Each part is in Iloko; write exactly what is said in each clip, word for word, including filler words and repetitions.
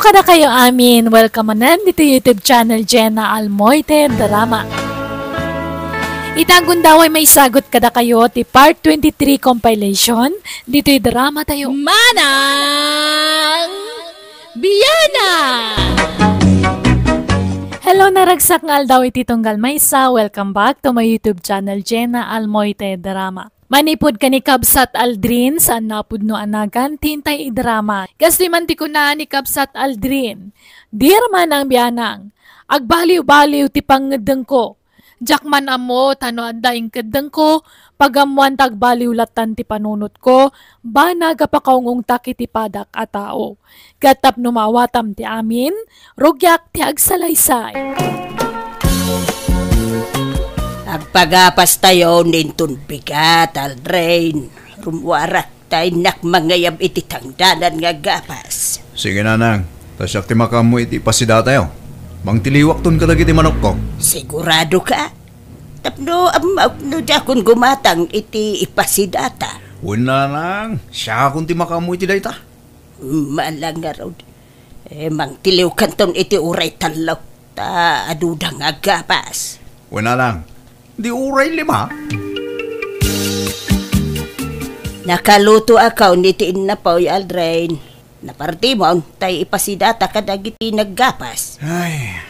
Kadakayo amin, welcome manen ditoy YouTube channel Jenna Almoite Drama. Ita gundaway maisagut kadakayo ti part twenty-three compilation ditoy drama tayo. Manang Biana! Hello, naragsak nga aldaw iti tunggal maysa. Welcome back to my YouTube channel, Jenna Almoite Drama. Manipud ken ni Kabsat Aldrin, saanna a pudno a nagan ti intay idrama. Kastoy man ti kuna ni Kabsat Aldrin, "Dear Manang Bianang, agbaliw-baliw ti pangngeddengko. Diak man ammo ta no adda inkeddengko, pagammoan ta agbaliw lattan ti panunotko, banag a pakaung-ungtak iti padak a tao. Ket tapno maawatam ti amin, rugiak ti agsalaysay." Agpagapastayon inton bigat, Aldrin. Rummuarak ta innak mangayab iti tangdanan nga gapas. Sige, nanang. Ta siak ti makaammo iti ipasidatayo. Mangtiliwakton kadagiti manokko. Sigurado ka? Tapno ammaok no diakon gumatang iti ipasidata. Wen, nanang. Siakon ti makaammo iti dayta. Mala ngarud. Eh, mangtiliwkanton iti uray tallo, ta aduda nga gapas. Wen, nanang. Di uray lima? Nakalutoakon iti innapoy, Aldrin. Napartimon, tay ipasidata kadagiti naggapas. Ay,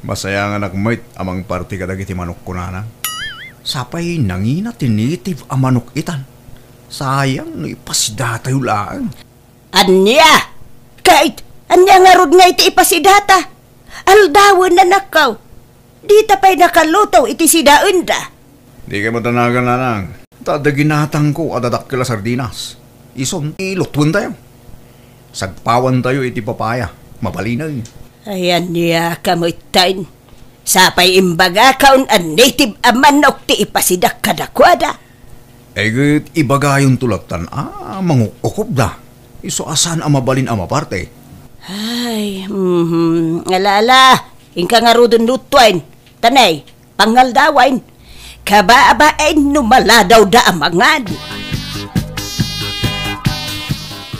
masayanganak met a mangparti kadagiti manokko, nanang. Sapay nangina ti native a manok itan. Sayang no ipasidatayo laeng. Ania? Ket ania ngarud nga iti ipasidata? Aldawen, anakko. Dita pay nakaluto iti sidaenda. Dikay madanagan, nanang. Ta adda ginatangko a dadakkel a sardinas. Isun, ilutuentayo. Sagpawantayo iti papaya. Mabalinen. Ay, ania ka metten? Sapay imbagakon a native a manok ti ipasidak kadakuada. Ay, ket ibagayonto lattan a manguk-ukopda. Isu a saan a mabalin a maparte. Ay, mhm. Ala, ala. Inka ngaruden lutuen. Tanay, pangaldawen. Kababaen no maladawda a mangan.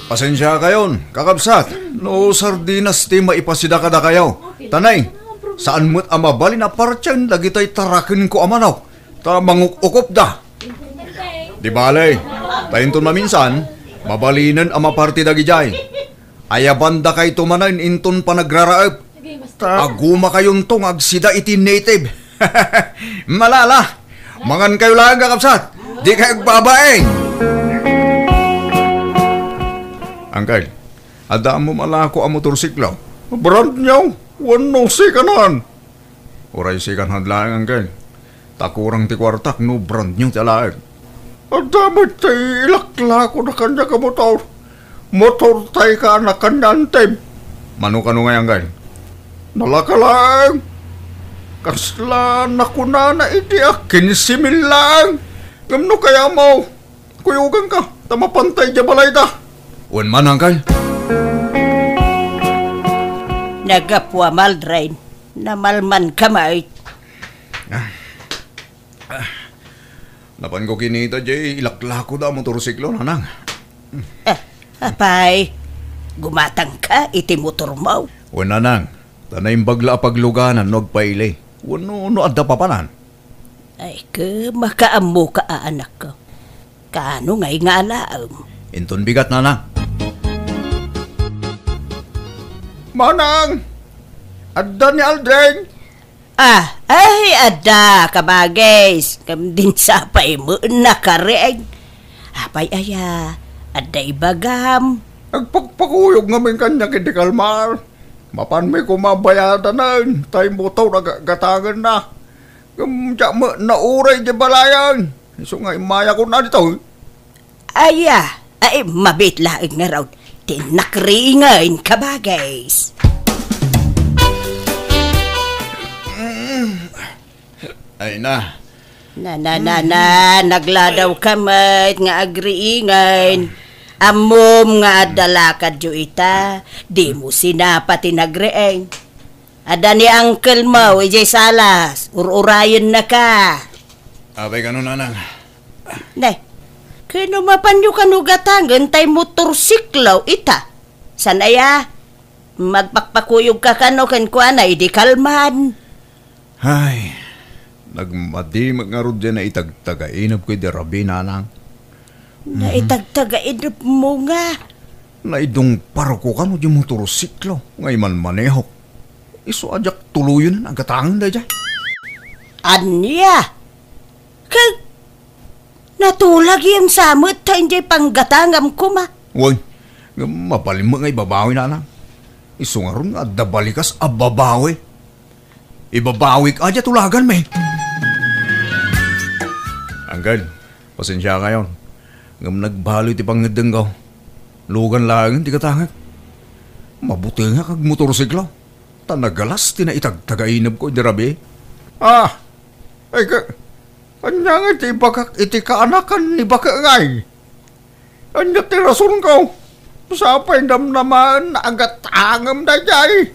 Pasensiakayon, kakabsat, no sardinas ti maipasida kadakayo. Tanay, saan met a mabalin a partien dagitoy tarakenko a manok, ta manguk-ukopda. Di bale, ta inton maminsan, mabalinen a maparti dagidiay. Ayabandakayto manen inton panagraraep. Ta agumakayonto nga agsida iti native. Malala, mangankayo laeng, kakabsat. Dikay agbabain. Uncle, adda ammom a lako a motorsiklo? Brand new, wenno second hand? Uray second hand laeng, uncle. Ta kurang ti kuartak no brand new ti alaek. Adda met ti ilaklakoda kaniak a motor. Motortay ken kaniak, uncle. Mano kano ngay, uncle? Nalaka laeng. Kasla nakunana idi a kinse mil laeng. Ngem no kayatmo, kuyoganka, ta mapantay diay balayda. Wen man, uncle. Nagapuam, Aldrin. Namalmanka met. Ah. Ah. Napanko kinita diay ilaklakoda a motorsiklo, nanang. Ah, apay, gumatangka iti motormo? Wen, nanang. Ta naimbag la a pagluganan no agpaili. Wenno no adda papanan. Ay, ket makaammoka a, anakko. Kaano ngay nga alaem? Inton bigat, nanang. Manang! Adda ni Aldrin! Ah, ay, adda, kabagis. Ngem dinak sapay met nakariing. Apay aya, adda ibagam? Agpakpakuyog ngamin kaniak iti kalmar. Mapanmi koma bayadanen, tay motor a ga-, gatangenna. Ngem diak met nauray diay balayan. Isu nga immayakon ditoy. Aya, ay, mabit laeng ngarud ti nakriingen, kabagis. Ay na. Na, na, na, na, nagladawka met nga agriingen. Ammom nga adda lakadyo ita, dimo sinapa ti nagriing. Adda ni uncle mo, idiay salas, ur-urayennaka. Apay kano, nanang? Ne, kano mapanyo kano gatangen tay motorsiklo ita? Saan aya? Magpakpakuyogka kano kenkuana idi kalman. Ay, nagmadi met ngarud diay naitagtagainebko idi rabii, nanang. Mhm. Naitagtagainebmo nga? Naidungparko kano diay motorsiklo nga imanmanehok. Isu a diak tuloyen a gatangem daydiay. Ania? Ket natulagem sa met ta idiay panggatangam koma. Wen, ngem mabalin met nga ibabawi, nanang. Isu ngarud nga adda balikas a babawi. Ibabawik a diay tulaganmi. Anggal, pasensiakayon. Ngem nagbaloy ti pangngeddengko. Lugan laengen ti gatangek. Mabutengak agmotorsiklo. Ta nagalas ti naitagtagainebko idi rabii. Ah, ay ka, ania nga ti ibagak iti kaanakan ni Bake ngay? Ania ti rasonko? Sapay namnamaen a gatangem daydiay.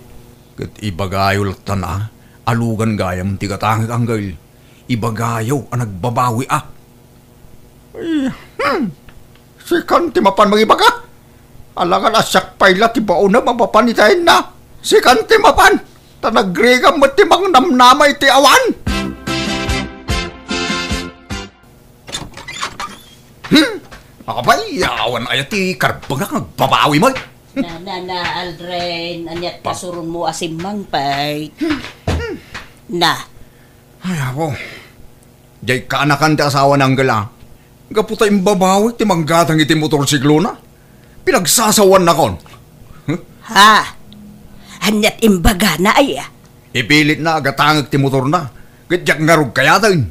Ket ibagayo latta a, alugan gayam ti gatangek, Anggal. Ibagayo a nagbabawi a. Ay, hmm. Sikan ti mapan mangibaga. Alangan a siak pay la ti baonem a mapan itayenna. Sikan ti mapan. Ta nagrigam met ti mangnamnama iti awan. Hmm? Apay, awan aya ti karbengak nga agbabawi met? Na, na, na, Aldrin, aniat pasuronmo a simmangpet? Na. Ay, apo. Diay kaanakan ti asawa ni Anggal a. Gapu ta imbabawik ti manggatang iti motorsiklona. Pinagsasawaannakon. Ha? Aniat imbagana aya? Ipilitna a gatangek ti motorna. Ket diak ngarud kayaten.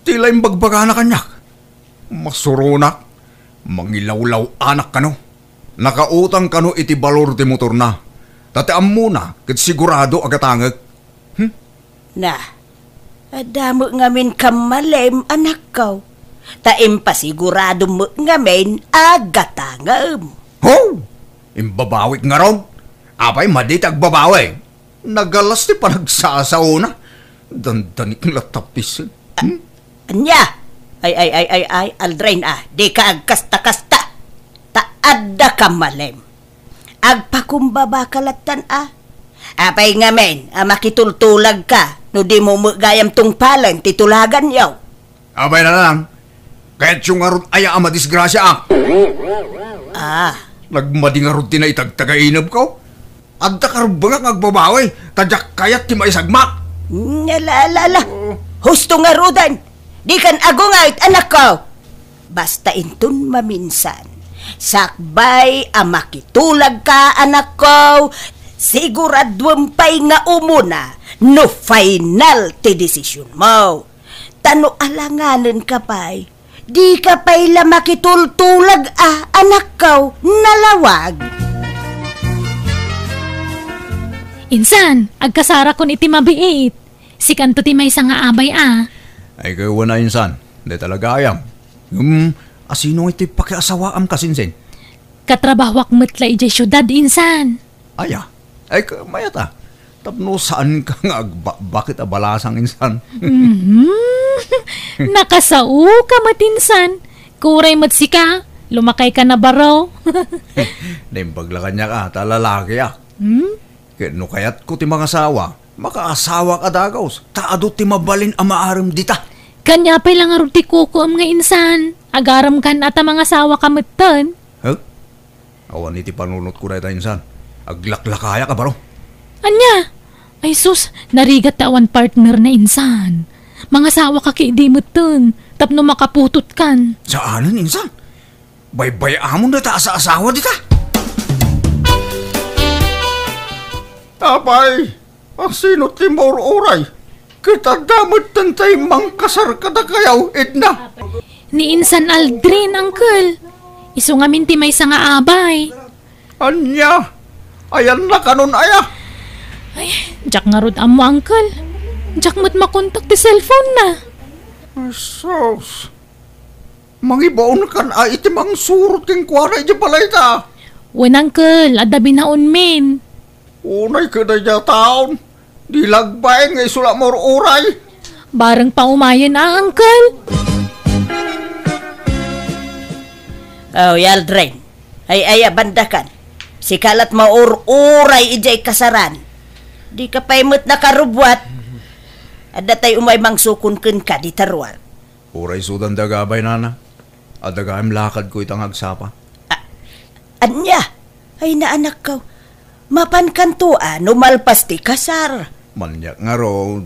Ti la imbagbagana kaniak. Masuronak, mangilawlaw-anak kano. Nakautang kano iti balor ti motorna. Ta ti ammona ket sigurado a gatangek. Hmm? Na, adda met ngamin kammalem, anakko. Ta impasiguradom met ngamin a gatangem. Ho! Imbabawik ngarud? Apay madi ti agbabawi? Nagalas ti panagsasaona. Dandanik nga tapisin. Hmm? Ania? Ay, ay, ay, ay, ay, Aldrin, a, dika agkasta-kasta. Ta adda kammalem. Agpakumbabaka lattan a. Apay ngamin a makitultulagka no dimo met gayam tungpalen ti tulaganyo? Apay, nanang, kayatyo ngarud aya a madisgrasiaak? Ah. Nagmadi ngarud ti naitagtagainebko. Adda karbengak nga agbabawi, ta diak kayat ti maisagmak. Mm, ala, ala, ala. Oh. Husto ngaruden. Dikan agunget, anakko. Basta inton maminsan, sakbay a makitulagka, anakko, siguraduem pay nga umuna no final ti desisionmo. Ta no alanganenka pay, dika pay la makitultulag a, anakko, nalawag. Insan, agkasarakon iti mabiit. Sikanto ti maysa nga abay a. Ay, kayo na, insan. Di talaga ayam. Hmm, asino nga iti pakiasawaam, kasinsin? Katrabahoak met la idiay siudad, insan. Aya, ay, ka-, mayat a. Tapno saan ka nga agbakbakit a balasang, insan. Mhm. Nakasaoka met, insan. Kuray met sika. Lumakay ka na baro. Naimbag la kaniak a, ta lalaki a. Hmm? Ket no kayatko ti mangasawa, makaasawak a dagus, ta adu ti mabalin a maarem dita. Kania pay la ngarud ti kukuem nga insan, agarem kan a ta mangasawaka metten. Huh? Awan iti panunotko dayta insan. Aglaklakayak a baro. Ania? Ay sus, narigat ta awan partner na insan. Mangasawaka ket idi metten, tapno makaputotkan. Saanen insan? Baybay-amon dayta a saasawa dita. Apay, asino ti maur-uray? Ket adda metten tay mangkasar kadakayo, Edna. Ni insan Aldrin, uncle. Isu ngamin ti maysa nga abay. Ania? Ayanna kanon aya? Ay, diak ngarud ammo, uncle. Diak met makontak ti cellphone na. Ay, sus. Mangibaonkan a iti mangsurot kenkuana idiay balayta. Wen, uncle, adda binaonmin. Unay ket daydiay a taon, di lagbaen nga isu la maur-uray. Bareng paumayen a, uncle. Oh, Aldrin. Ay, ay, abandakan. Sika lat maur-uray idiay kasaran. Dika pay met nakarubbuat. Adda tay umay mangsukon kenka dita ruar. Uray sudan da gabay, nana. Adda gayam lakadko ita nga agsapa. A-, ania? Ay, naanakko. Mapankanto a no malpas ti kasar. Maniak ngarud,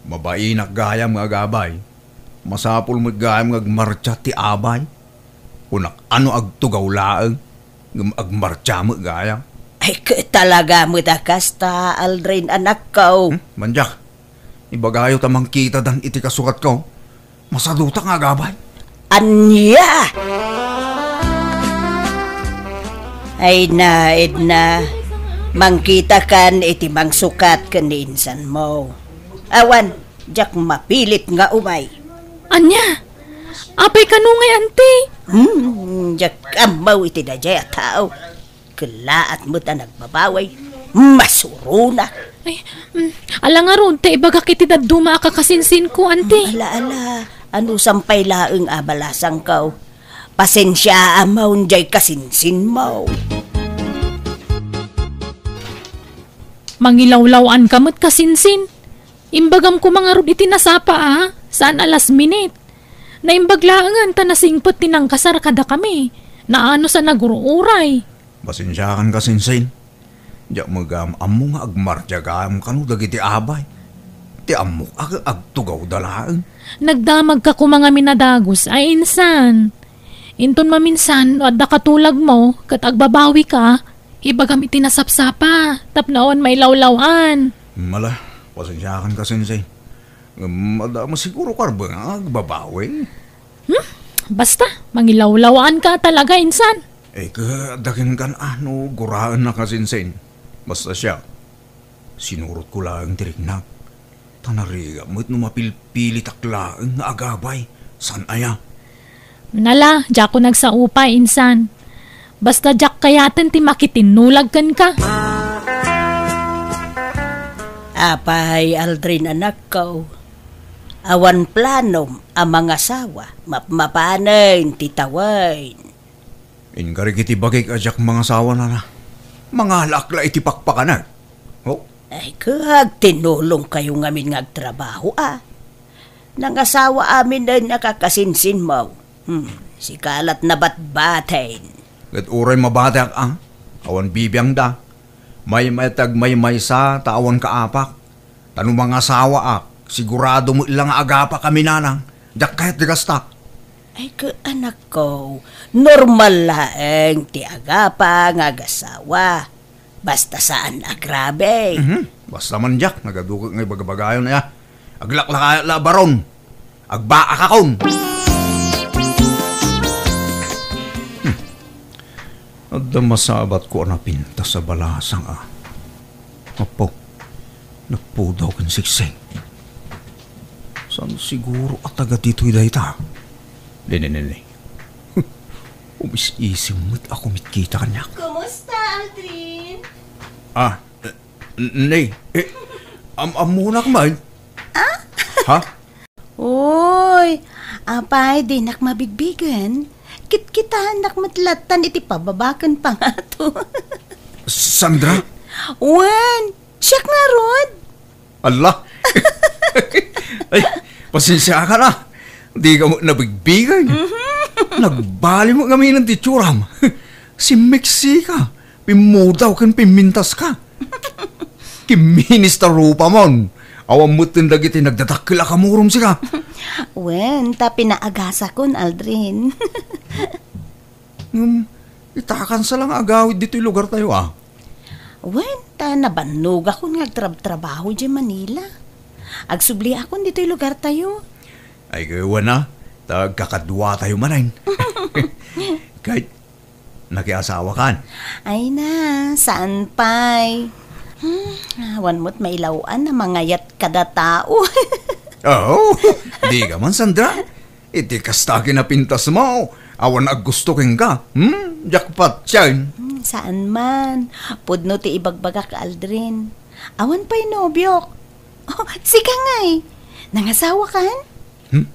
mabainak gayam nga agabay. Masapul met gayam nga agmartsa ti abay. Kunak, ano agtugaw laeng, ngem agmartsa met gayam. Ay, ket talaga met a kasta, Aldrin, anakko. Hmm? Maniak, ibagayo ta mangkitadan iti kasukatko. Masadutak nga agabay. Ania? Ay na, Edna. Mangkitakan iti mangsukat ken ni insanmo. Awan, diak mapilit nga umay. Ania? Apay kano ngay, anti? Hmm, diak ammo iti daydiay a tao. Kellaat met a nagbabawi. Masuruna. Ay, mm, ala ngarud ta ibagak iti dadduma a kakasinsinko, anti. Mm, ala, ala. Anusam pay laeng a balasangko. Pasensiaam diay kasinsinmo. Mangilawlaw-anka met, kasinsin. Imbagam koma ngarud iti nasapa a, saan a last minute. Naimbag laengen ta nasingpet ti nangkasar kadakami. Naanus a nagur-uray. Pasensiakan, kasinsin. Diak met gayam ammo nga agmartsa gayam kano dagiti abay. Ti ammok a agtugawda laeng. Nagdamagka koma ngamin a dagus a insan. Inton maminsan no adda katulagmo ket agbabawika, ibagam iti nasapsapa tapno awan mailawlaw-an. Ala, pasensiakan, kasinsin. Ngem adda met siguro karbengan nga agbabawi. Hmm? Basta, mangilawlaw-anka talaga insan. Eh, ket adda kenka a no guraenna, kasinsin. Basta siak, sinurotko laeng ti riknak. Ta narigat met no mapilpilitak laeng nga agabay. Saan aya? Ala, diakon agsao pay, insan. Basta diak kayaten ti makitinnulag kenka. Apay, Aldrin, anakko. Awan planom a mangasawa, mapmapanen ti tawen. Inkari iti bagik a diak mangasawa, nana. Mangalaak la iti pakpakanak. Oh. Ay, ket tinulongkayo ngamin nga agtrabaho, a. Nangasawa aminen a kakasinsinmo. Hmm, sika lat nabatbaten. Ket uray mabateak, a, awan bibiangda. Maymayat ti agmaymaysa ta awan kaapak. Ta no mangasawaak, sigurado met la nga agapakami, nanang. Diak kayat ti gasta. Ay, ket anakko, normal laeng ti agapa nga agasawa. Basta saan a grabe. Mhm. Basta man diak, nagaduket nga ibagabagayon aya. Aglaklakayat la a baron. Agbaakakon. Hmm. Adda masabatko a napintas a balasang, a. Apo, nagpudaw ken siksing. Saan siguro a taga ditoy dayta? Nini, nini. Umis-isem met a kumitkita kaniak. Kumusta, Aldrin? Ah, eh, n-, ni, eh, am-, ammonak man. Ah? Ha? Uy, apay, dinak mabigbigen? Kitkitaennak met lattan iti pababa ken pangato. Sandra? Wen, siak ngarud. Alla! Ay, pasensiakan, a. Dika met nabigbigen. Mhm. Nagbali met ngamin ti itsuram. Simmeksika. Pimmudaw ken pimmintaska. Kimminis ta rupamon. Awan metten dagiti nagdadakkel a kamurom sika. Wen, ta pinaagasakon, Aldrin. Ngem, itakansa la nga agawid ditoy lugartayo, a. Wen, ta nabannogakon nga agtrabtrabaho idiay Manila. Agsubliakon ditoy lugartayo. Ay, wen a, ta agkakaduatayo manen. Ket, nakiasawakan? Ay na, saan pay. Hmm, awan met mailaw-an a mangayat kada tao. Oh, dika man, Sandra. Iti kasta a kinapintasmo, awan aggusto kenka. Hmm? Jackpot yan. Hmm, saan man. Pudno ti ibagbagak, Aldrin. Awan pay nobiok. Oh, sika ngay. Nangasawakan? Hmm?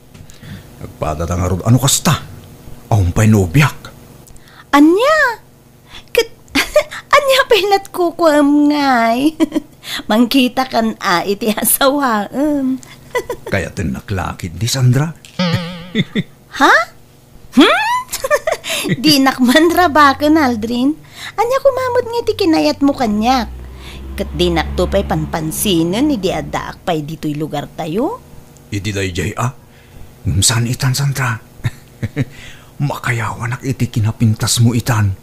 Agpadata ngarud, ano kasta? Awan pay nobiak. Ania? Ket, ania Pay lat kukuem ngay. Mangkitakan a iti asawaem. Kayatennak la ketdi, Sandra. Ha? Hmm? Dinak man rabaken, Aldrin. Ania koma met nga ti kinayatmo kaniak? Ket dinakto pay panpansinen idi addaak pay ditoy lugartayo. Idi daydiay a, ngem saan itan, Sandra. Makayawanak iti kinapintasmo itan.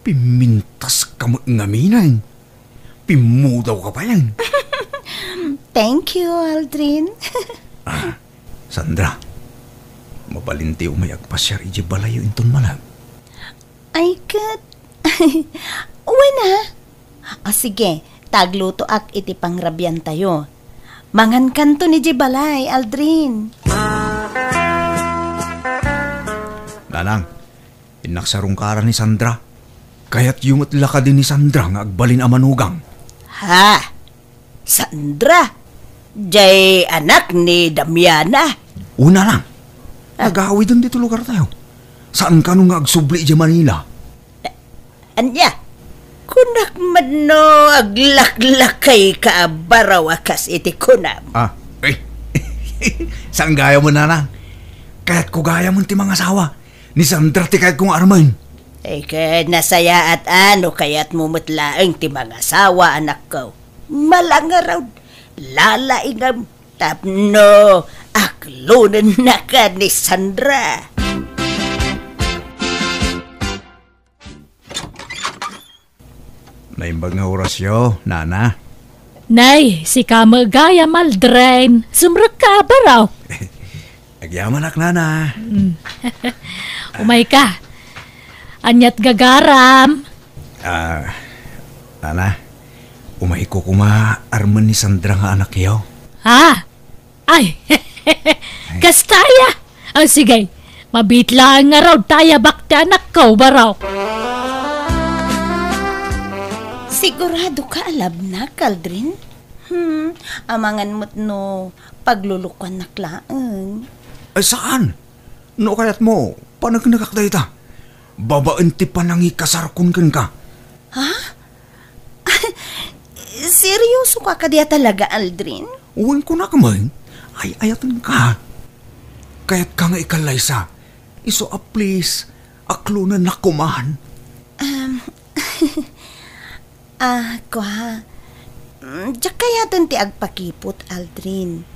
Pimmintaska met ngamin. Pimmudawka pay. Thank you, Aldrin. Ah, Sandra, mabalin ti umay agpasiar idiay balayyo inton malem? Ay, ket, wen a. Ah, sige, ta aglutoak iti pangrabiantayo. Mangankanton idiay balay, Aldrin. Nanang, innak sarungkara ni Sandra. Kayatyo met la kadi ni Sandra nga agbalin a manugang? Ha? Sandra? Jay anak ni Damiana? Una lang. Ah. Agawiden ditoy lugartayo. Saan kano nga agsubli idiay Manila? Ania? Kunak met no aglaklakayka a baraw a kas iti kunam. Ah, eh. Saan gayam, Nanang? Kayatko gayam ti mangasawa. Ni Sandra ti kayatko nga armen. Ay, ket nasayaat a no kayatmo met laeng ti mangasawa, anakko. Malangarod, lalaingam, tapno aklonennaka ni Sandra. Naimbag nga orasyo, Nana. Nay, sika met gayam, Aldrin. Sumrekka a baraw. Agyamanak, Nana. Mm. Umayka. Aniat gagaram? Ah, Nana, umayko koma armen ni Sandra nga anakyo. Ha? Ay, kasta aya? Ah, sige, mabiit laeng ngarud ta ayabak ti anakko, baro. Siguradoka a labnak, Aldrin? Hmm, amangan met no paglulukuannak laeng. Ay, saan? No kayatmo, paneknekak dayta. Babaen ti panangikasarkon kenka. Ha? Seryoso ka kadi a talaga, Aldrin? Wen, kunak met, ay-ayatenka. Kayatka nga ikallaysa. Isu a please, aklonennak koman. Um, ah, kua, mm, diak kayaten ti agpakipot, Aldrin.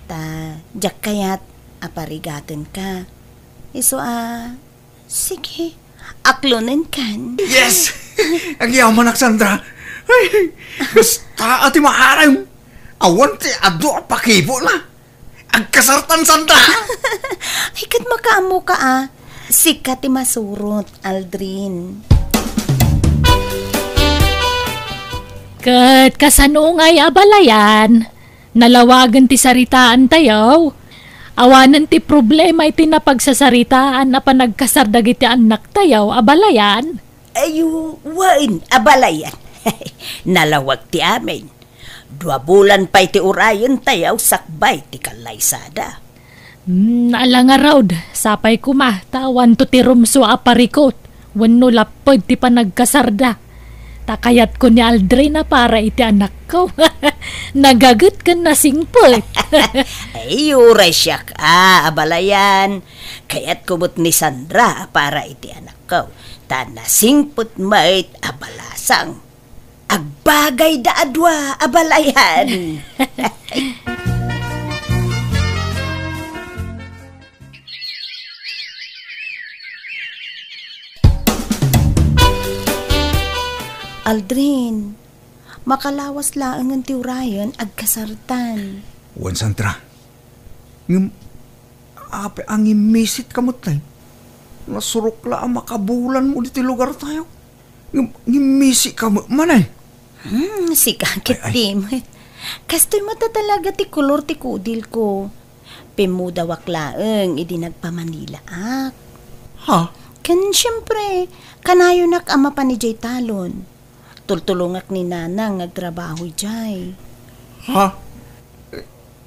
Ta, diak kayat a parigatenka. Isu a, sige, aklonenkan. Yes! Agyamanak, Sandra. Ay, basta a ti maaram. Awan ti adu a pakipotna. Agkasartan, Sandra. Ay, ket makaammoka a. Sika ti masurot, Aldrin. Ket kasano ngay a balayan? Nalawagen ti saritaantayo. Awanen ti problema iti napagsasaritaan a panagkasar dagiti annaktayo a balayan. Ay, wen, abalayan. Nalawag ti amin. Dua bulan pay ti urayentayo sakbay ti kallaysada. Hmm, ala ngarud, sapay koma, ta awanto ti rumsua a parikut, wenno lapped ti panagkasarda. Ta kayatko ni Aldrin a para iti anakko. Nagaget ken nasingpet. Ay, uray siak a, abalayan. Kayatko met ni Sandra a para iti anakko. Ta nasingpet met a balasang. Agbagayda a dua, abalayan. Aldrin, makalawas laengen ti urayen agkasartan. Wen, Sandra. Ngem, apay a ngimmisika met, tay? Nasurok la a makabulanmo ditoy lugartayo. Ngem, ngimmisika met manen. Hmm, sika ket di met. Kastoy met a talaga ti kolor ti kudilko. Pimmudawak laeng idi nagpamanilaak. Ha? Ken siempre, kanayonak a mapan idiay talon. Tultulongak ni Nanang nga agtrabaho idiay. Ha?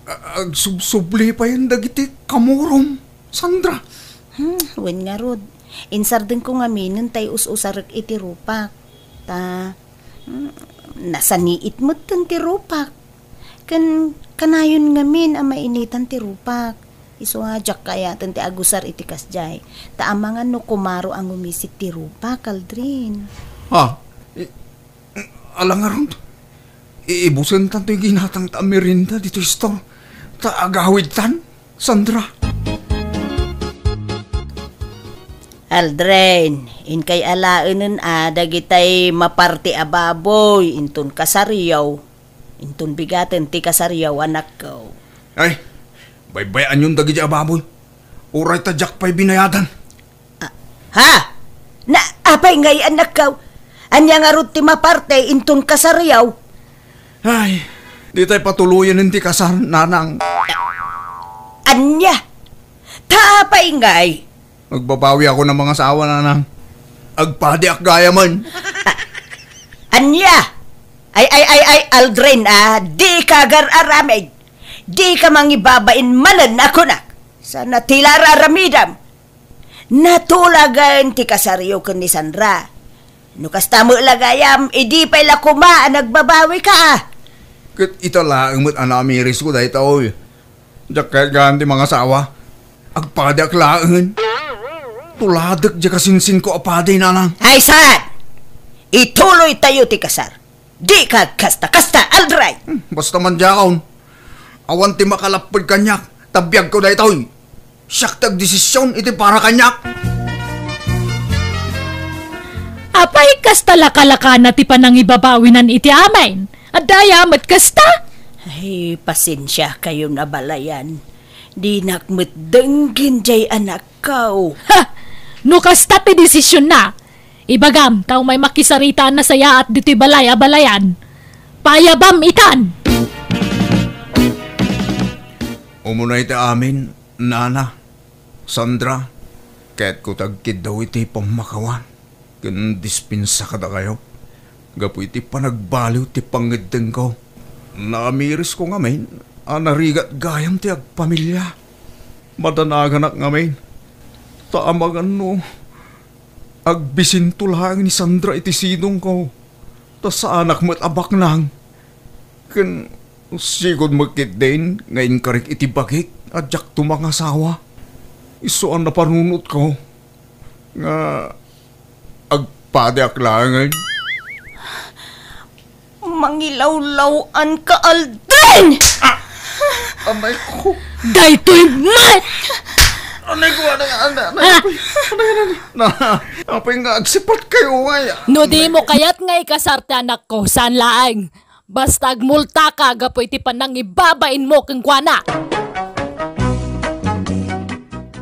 A-, agsubsubli payen dagiti kamurom, Sandra? Hmm, wen ngarud. Insardenko ngaminen tay us-usarek iti rupak. Ta, Nasaniit metten ti rupak. Ken kanayon ngamin a mainitan ti rupak. Isu a diak kayat ti agusar iti kasdiay. Ta amangan no kumaro a ngumisit ti rupak, Aldrin. Ha? I-, ala ngarud? Iibusentan toy ginatangta a merienda ditoy store. Ta agawidtan, Sandra. Aldrin, inkay alaenen a dagitay maparti a baboy inton kasariyo. Inton bigaten ti kasariyo, anakko. Ay, baybay-anyon dagiti a baboy. Uray ta diak pay binayadan. Ah, ha? Na, apay ngay, anakko? Ania ngarud ti maparte inton kasariyo? Ay, ditay patuloyen ti kasar, nanang. Ania? Ta apay ngay? Agbabawi ako ng mga asawa, nanang. Agpadiak gayamen. Ania? Ay, ay, ay, ay, Aldrin, ah, di ka agar-aramid. Di ka mangibabain manen a kunak. Sana ti la ar-aramidam. Natulagen ti kasariyo ken ni Sandra. No kasta met la gayam, idi pay la koma a nagbabawi ka, ah. Ket ita laeng met a namirisko daytoy. Diak kayat gaan ti mangasawa. Agpadiak laeng. Tuladek diay kasinsinko a padi, nanang. Ay, saan? Ituloy tayo ti kasar. Di ka kasta-kasta, Aldrin! Hmm, basta man diakon. Awan ti makalapped kaniak, ta biagko daytoy. Siak ti agdesision iti para kaniak. Apay, kasta lakalakana ti panangibabawinan iti amin? Adda aya met kasta? Ay, pasensiakayon a balayan. Dinak met denggen diay anakko. Ha! No kasta ti desisionna, ibagam ta umay makisarita a nasayaat ditoy balay a balayan. Paayabam itan! Umuna iti amin, Nana, Sandra, kayatko ti agkiddaw iti pammakawan ken dispensa kadakayo gapu iti panagbaliw ti pangngeddengko. Namirisko ngamin a narigat gayam ti agpamilia. Madanaganak ngamin, ta amangan no agbisinto laeng ni Sandra iti sidongko, ta saanak met a baknang. Ken sigud met ketdin nga inkarik iti bagik a diakto mangasawa. Isu a napanunotko nga agpadiak laengen. Mangilawlaw-an ka, Aldrin! Ah! Amay ko. Daytoy met! Anay ko, anay, anay, anay, Ah! Apay, anay, anay, na, apay nga agsipat kayo, ay. No di mo kayat nga ikasar ti anakko, saan laeng. Basta agmultaka gapu iti panangibabain mo kenkuana.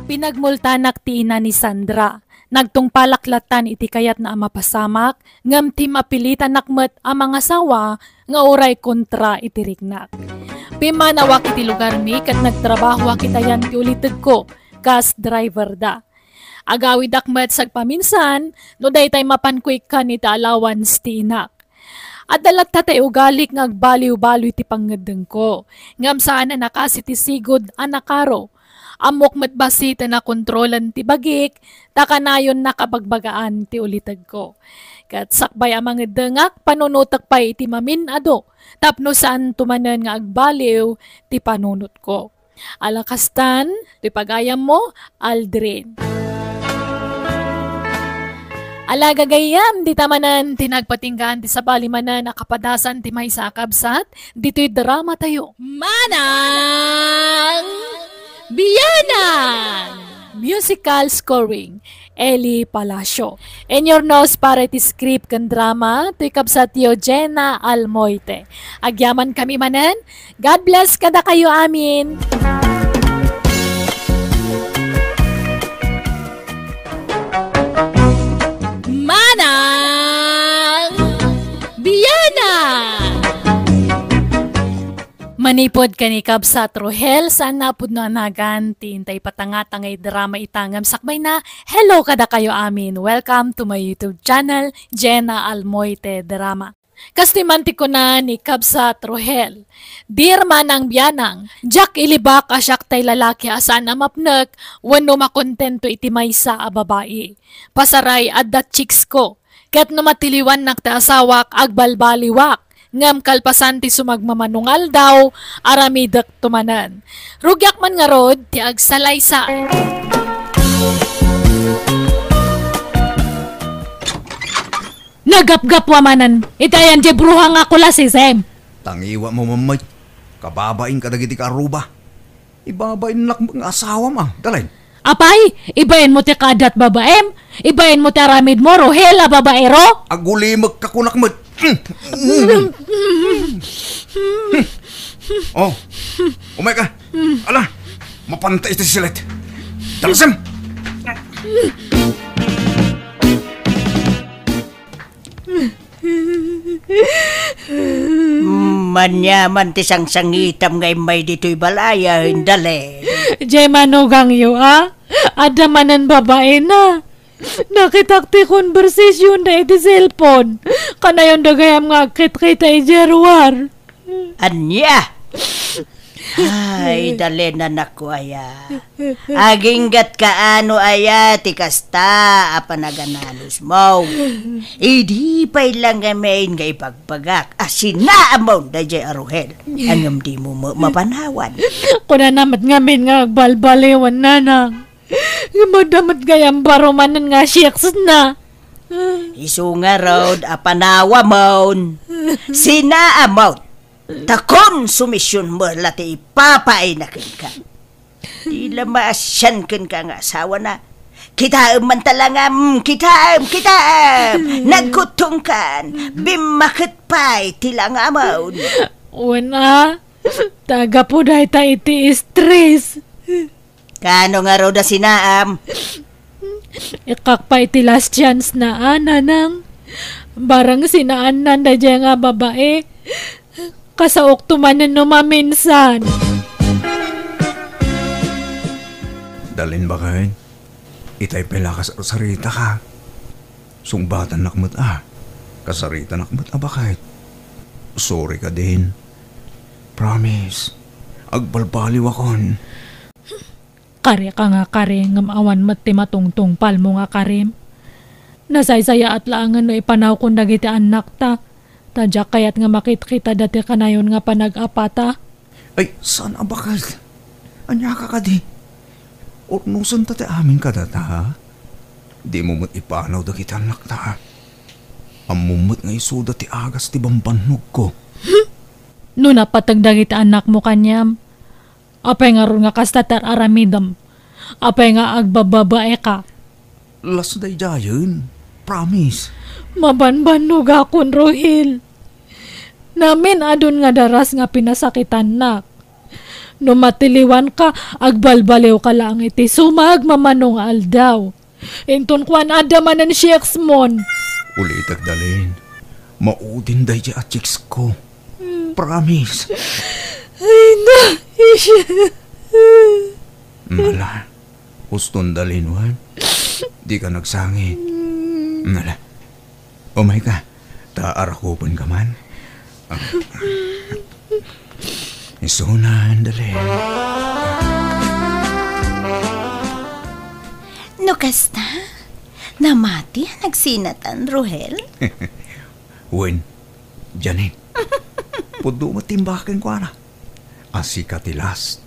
Pinagmultanak ti ina ni Sandra. Nagtungpalak lattan iti kayatna a mapasamak, ngem ti mapilitanak met a mangasawa nga uray kontra iti riknak. Pimmanawak iti lugarmi ket nagtrabahoak iti ayan ti ulitegko kas driver da. Agawidak met sagpaminsan no daytay mapanko ikkan iti allowance ti inak. Adda latta tay ugalik nga agbaliw-baliw ti pangngeddengko, ngem saan a nakasi ti sigud a nakaro. Ammok met bassit a nakontrolan ti bagik, ta kanayon nakabagbagaan ti ulitegko. Ket sakbay a mangeddengak, panunotek pay iti mamin-adu tapno saanto manen nga agbaliw ti panunotko. Ala kastan, ti pagayammo, Aldrin. Ala gagayyem, dita manen ti nagpatinggaan ti sabali manen a kapadasan ti maysa a kabsat, ditoy drama tayo. Manang Bianang! Musical scoring, Eli Palacio. Inyurnos para iti script ken drama, toy kabsatyo Jenna Almoite. Agyaman kami manen, God bless kadakayo amin. Manang Bianang! Manipud ken ni Kabsat Rohel, saan na pudno a nagan ti intay patangata nga idrama ita ngem sakbay na. Hello kadakayo amin. Welcome to my YouTube channel, Jenna Almoite Drama. Kastoy man ti kuna ni Kabsat Rohel, "Dear Manang Bianang, diak ilibak a siak tay lalaki a saan a mapnek wenno makontento iti maysa a babai. Pasaray, adda chicks ko. Ket no matiliwannak ti asawak, agbalbaliwak. Ngem kalpasan ti sumagmamano nga aldaw, aramidekto manen. Rugiak man ngarud ti agsalaysay. Nagapgapwa manen iti ayan diay bruha nga kulasisem. Tangiwatmo met, kababain kadagiti kaaruba. Ibabainnak nga asawam, a, Dalen. Apay, ibainmo ti kaaddat babaem? Ibainmo ti aramidmo, Rohel a babaero? Agulimekka kunak met. Oh, umayka. Ala, mapanta iti silet. Dalasem! Maniaman ti sangsangitam nga immay ditoy balay, a, Dalen. Diay manugangyo, a? Adda manen babaena. Nakitak ti conversation da iti cellphone. Kanayonda gayam nga agkitkita idiay ruar. Ania? Ay, Dalen, anakko aya. Aginggatka no aya ti kasta a panagananusmo. Idi pay la ngamin nga ibagbagak a sinaamon daydiay a Rohel. Ngem dimo ma-, mapanawan. Kunana met ngamin nga agbalbaliwen, nanang. Ngem adda met gayam baro manen nga siyakesna. Isu ngarud a panawamon, sinaamon, ta konsumisionmo la ti ipapaayna kenka. Di la maasian kenka nga asawana. Kitaem man ta langam, kitaem, kitaem! Nagkuttongkan, bimmaket pay ti langamon. Wen a, ta gapu dayta iti stress. Kaano ngarud a sinaam? Ikkak pay ti last chance na, a, nanang. Barang sinaannan daydiay nga babae, kasaokto manen no maminsan. Dalen, baket, itay pay la kas-, saritaka. Sungbatannak met a. Kasaritanak met a, baket. Sorry ka, Din. Promise. Agbalbaliwakon. Kari ka nga kari, ngem awan met ti matungtungpalmo nga karim. Nasaysayaat laengen no ipanawkon dagiti annakta, ta diak kayat nga makitkitada ti kanayon nga panag-apata. Ay, saan a bakal? Ania ka kadi? Urnosenta ti amin kadata, ha? Dimo met ipanaw dagiti annakta, ha? Ammom met nga isuda ti agas ti bambannogko. No napateg dagiti annakmo kaniam, apay ngarud nga kasta ti ar-aramidem? Apay nga agbababaeka? Las daydiayen. Promise. Mabanbannogakon, Rohel. Namin-adun nga daras nga pinasakitannak. No matiliwanka, agbalbaliwka laeng iti sumagmamano nga aldaw. Inton kuan, adda manen chicks mon. Ulitek, Dalen. Maudin daydiay a chicks ko. Promise. Ay, na, isya. Mala. Uston, Dalen, wen? Dika nagsangit. Mala. Umayka, ta arakupenka man. Ah. Isunan, Dalen. No kasta, namati a nagsinatan, Rohel? Wen, Janine. Pudno met ti imbag kenkuana. A sika ti last.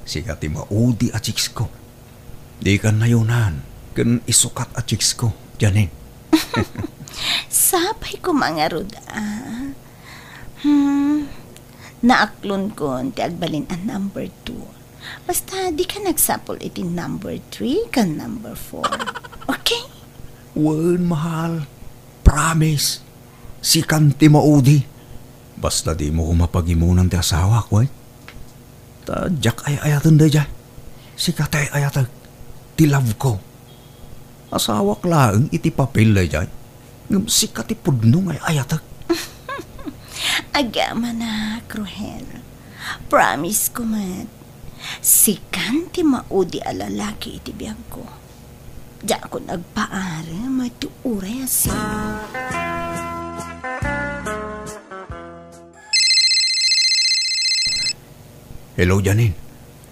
Sika ti maudi a chicks ko. Dikan nayonan ken isukat a chicks ko, Janine. Sapay koma ngarud, a. Hmm, naaklonkon ti agbalin a number two. Basta, dika nagsapul iti number three ken number four. Okay? Wen, mahal. Promise. Sikan ti maudi. Basta dimo koma pagimunan ti asawak, wen? Ta diak ay-ayaten daydiay. Sika ti ay-ayatek. Ti love ko. Asawak laeng iti papel daydiay. Ngem sika ti pudno nga ay-ayatek. Agamanak, Rohel. Promise ko met. Sikan ti maudi a lalaki iti biagko. Diakon agpaarem ti uray a sino. Hello, Janine.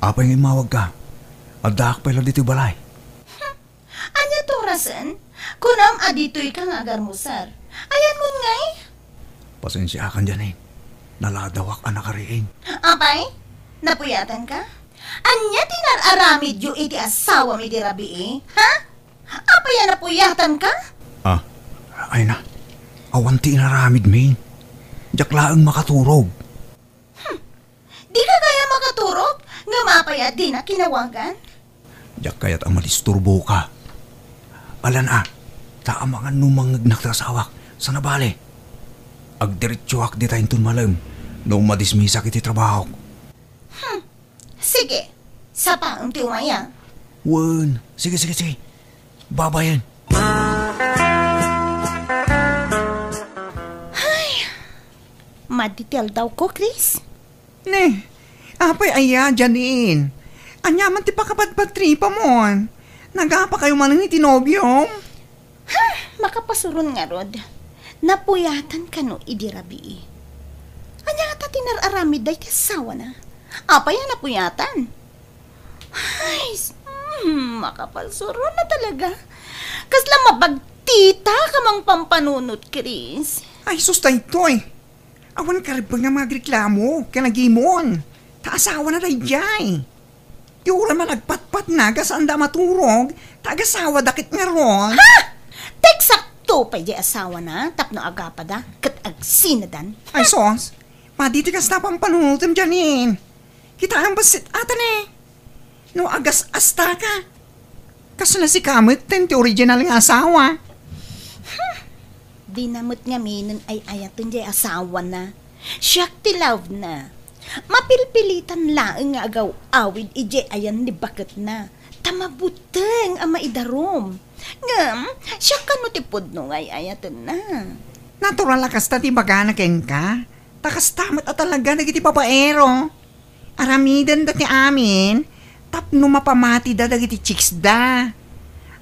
Apay nga immawagka? Addaak pay la ditoy balay. Ania ti orasen? Kunam a ditoyka nga agarmuser. Ayanmon ngay? Pasensiakan, Janine. Naladawak a nakariing. Apay? Napuyatanka? Ania ti nar-aramidyo iti asawam idi rabii? Ha? Apay a napuyatanka? Ah, ay na. Awan ti inaramidmi. Diak laeng makaturog. Hmm. Dika gayam makaturog? Ngem apay a dinak kinawagan? Diak kayat a madisturboka. Alan a, ta amangan no mangngegnak ti asawak. Sana bale, agdiretsoak dita inton malem no madismisak iti trabahok. Hmm. Sige, sapaem ti umay a. Wen, sige, sige, sige. Babayen. Ay, madi ti aldawko, Chris. Ne, apay aya, Janine? Ania man ti pakapadpadtripamon? Nagapakayo manen iti nobiom? Ha, makapasuron ngarud. Napuyatan kano idi rabii? Ania ngata ti nar-aramid dayta asawana? Apay a napuyatan? Ay, s-, hmm, makapasuron na talaga. Kasla mabagtita ka mang pampanunot, Chris. Ay, sus, daytoy. Awan karibeng nga magreklamo ken agimon. Ta asawana daydiay. Ti uray man agpatpatna, gasaanda a maturog, ta agasawada ket ngarud. Ha? Ta eksakto pay diay asawana tapno agapada ket agsinadan. Ay, sus. Madi ti kasta a pampanunotem, Janine. Kitaem bassit ata ne. No agas-asta ka, kasla sika metten ti original nga asawa. Hmm. Dina met ngaminen ay-ayaten diay asawana. Siak ti love na. Mapilpilitan laeng nga agaw-awid idiay ayan ni baketna. Ta mabuteng a maidarum. Ngem, siak kano ti pudno nga ay-ayatenna. Natural a kasta ti ibagana kenka. Ta kasta met a talaga dagiti babaero. Aramidenda ti amin tapno mapamatida dagiti chicksda.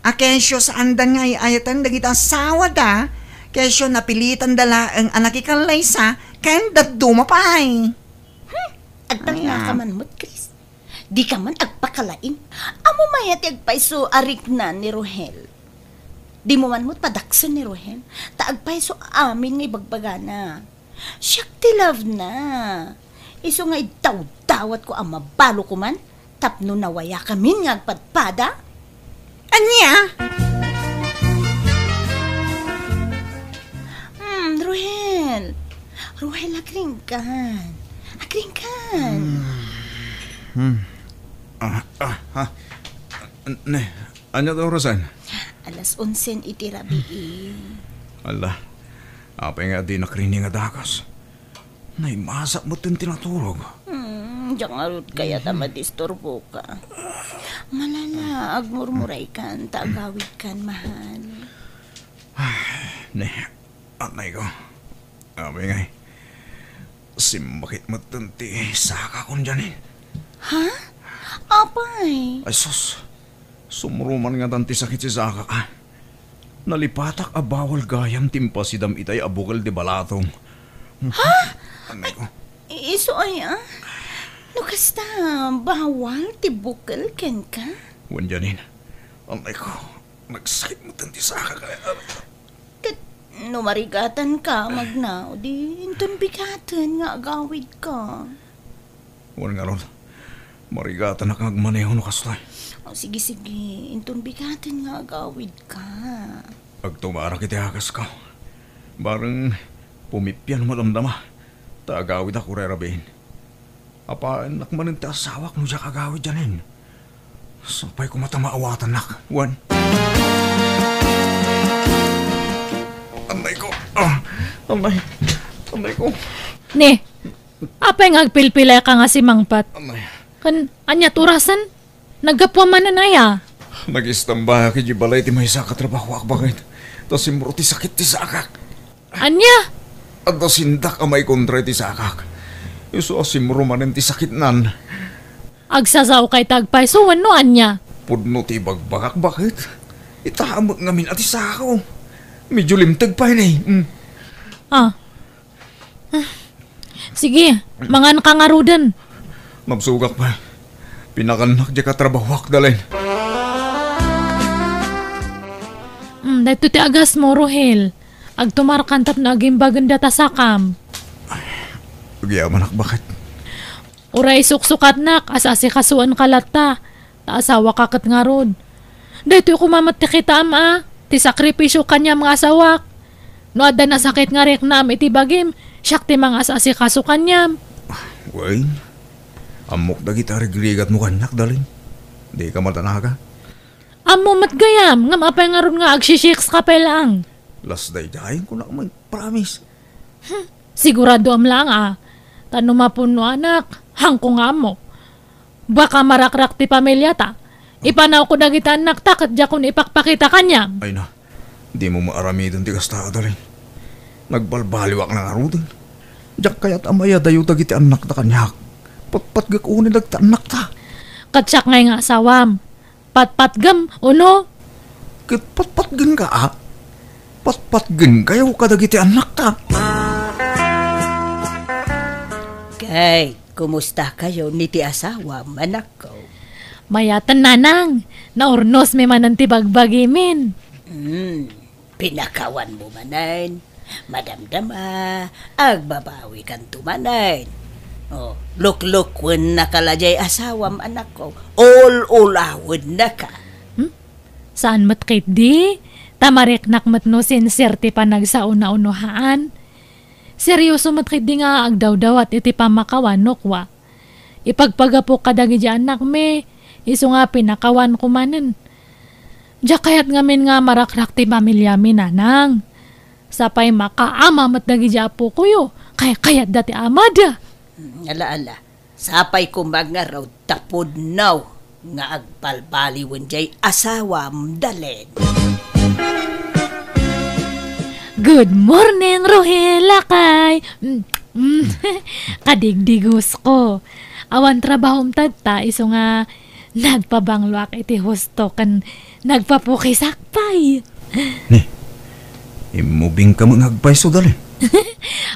A kesyo saandan nga ay-ayaten dagiti asawada, kesyo napilitanda laeng a nakikallaysa ken dadduma pay. Hmm, agtalna ka man met, Chris. Dika man agpakalaing. Ammom aya ti agpayso a rikna ni Rohel? Dimo man met padaksen ni Rohel, ta agpayso amin nga ibagbagana. Siak ti love na. Isu nga idawdawatko a mabalo koman tapno nawayakamin nga agpadpada. Ania? Hmm, Rohel. Rohel, agringkan. Agringkan. Hmm. Ah, ah, ah. Ne, ania ti orasen? Alas onsen iti rabii. Ala, apay nga dinak rining a dagus? Naimasak metten ti naturog. Hmm, diak ngarud kayat a madisturboka. Malala, agmurmuraykan, ta agawidkan, mahal. Ay, ne, anay ko. Apay ngay, simmakit metten ti sakakon, Janine. Ha? Apay? Ay, sus. Sumruman ngatan ti sakit ti sakak, ah. Nalipatak a bawal gayam ti impasidam itay a bukel ti balatong. Ha? Anay ko. Isu aya? No kasta, bawal ti bukel kenka? Wen, Janine. Anay ko. Nagsakit metten ti sakak, ah. Ket no marigatanka, magna, di inton bigaten nga agawidka. Wen ngarud, marigatanak nga agmaneho no kastoy. O, sige, sige, inton bigaten nga agawidka. Agtumarak iti agasko. Bareng pumipia no madamdama, ta agawidak uray rabiin. Apaennak manen ti asawak no diak agawid, Janine. Sapay koma ta maawatannak, wen. Anay ko. Ah, anay. Anay ko. Ne, apay nga agpilpilay ka nga simangpet? Anay. Kan, ania ti orasen? Naggapuam manen aya? Nagistambak idiay balay ti maysa a katrabahoak baket. Ta simro ti sakit ti sakak. Ania? Adda sindak a maikontra iti sakak. Isu a simro manen ti sakitnan. Agsasaokay ta agpayso wenno ania? Pudno ti ibagbagak, baket. Itaem ngamin a ti sako. Medyo limteg pay ne. Mm. Ah. Ah. Sige, mangan ka ngaruden. Nabsogak pay. Pinakannak diay katrabahoak, Dalin. Mm, Daytoy ti agasmo, Rohel. Agtumarkan tapno agimbagen data sakam. Agyamanak, baket. Uray suksukatnak, as-asikasuanka latta, ta asawaka ket ngarud. Daytoy koma met ti kitaem a, ti sakripisio kaniam nga asawak. No adda nasakit nga riknaam iti bagim, siak ti mangas-asikaso kaniam. Wen, ammok dagiti arigrigatmo kaniak, Dalin. Dika madanaga. Ammo met gayam, ngem apay ngarud nga agsisix ka pay laeng? Lasdaydayen kunak met, promise. Hmm, siguradoam laeng a. Ta no mapunnoanak, haanko nga ammo. Baka marakrak ti pamiliata. Ipanawko dagiti annakta ket diakon ipakpakita kaniam. Ay na, dimo maaramiden ti kasta, Adalin. Nagbalbaliwak na ngaruden. Diak kayat a mayadayo dagiti annakta kaniak. Patpatgek unay dagiti annakta. Ket siak ngay nga asawam. Patpatgem, uno? Ket patpatgenka, a? Patpatgenkayo kadagiti annakta. Kay, kumustakayo ni ti asawam, anakko? Mayaten, nanang. Naurnosmi manen ti bagbagimin. Hmm, pinakawanmo manen. Madamdama, agbabawikanto manen. O, luklukwen naka la jay asawam, anakko. Ul-ulawennaka. Hmm? Saan met ketdi? Ta mariknak met no sincere ti panagsauna-unohaan. Serioso met ketdi nga agdawdawat iti pammakawan no kua. Ipagpagapok kadagiti annakmi, isu nga pinakawanko manen. Diak kayat ngamin nga marakrak ti pamiliami, nanang. Sapay makaama met dagiti apokoyo, kay kayatda ti amada. Mm, ala, ala. Sapay koma ngarud ta pudno nga agbalbaliwen jay asawam, Dalen. Good morning, Rohel, lakay. Mm, mm. Kadigdigos ko. Awan trabahom tatta, isu nga nagpabangloak iti husto ken nagpapukisak pay. Ni, immubingka met nga agpayso, Dalen.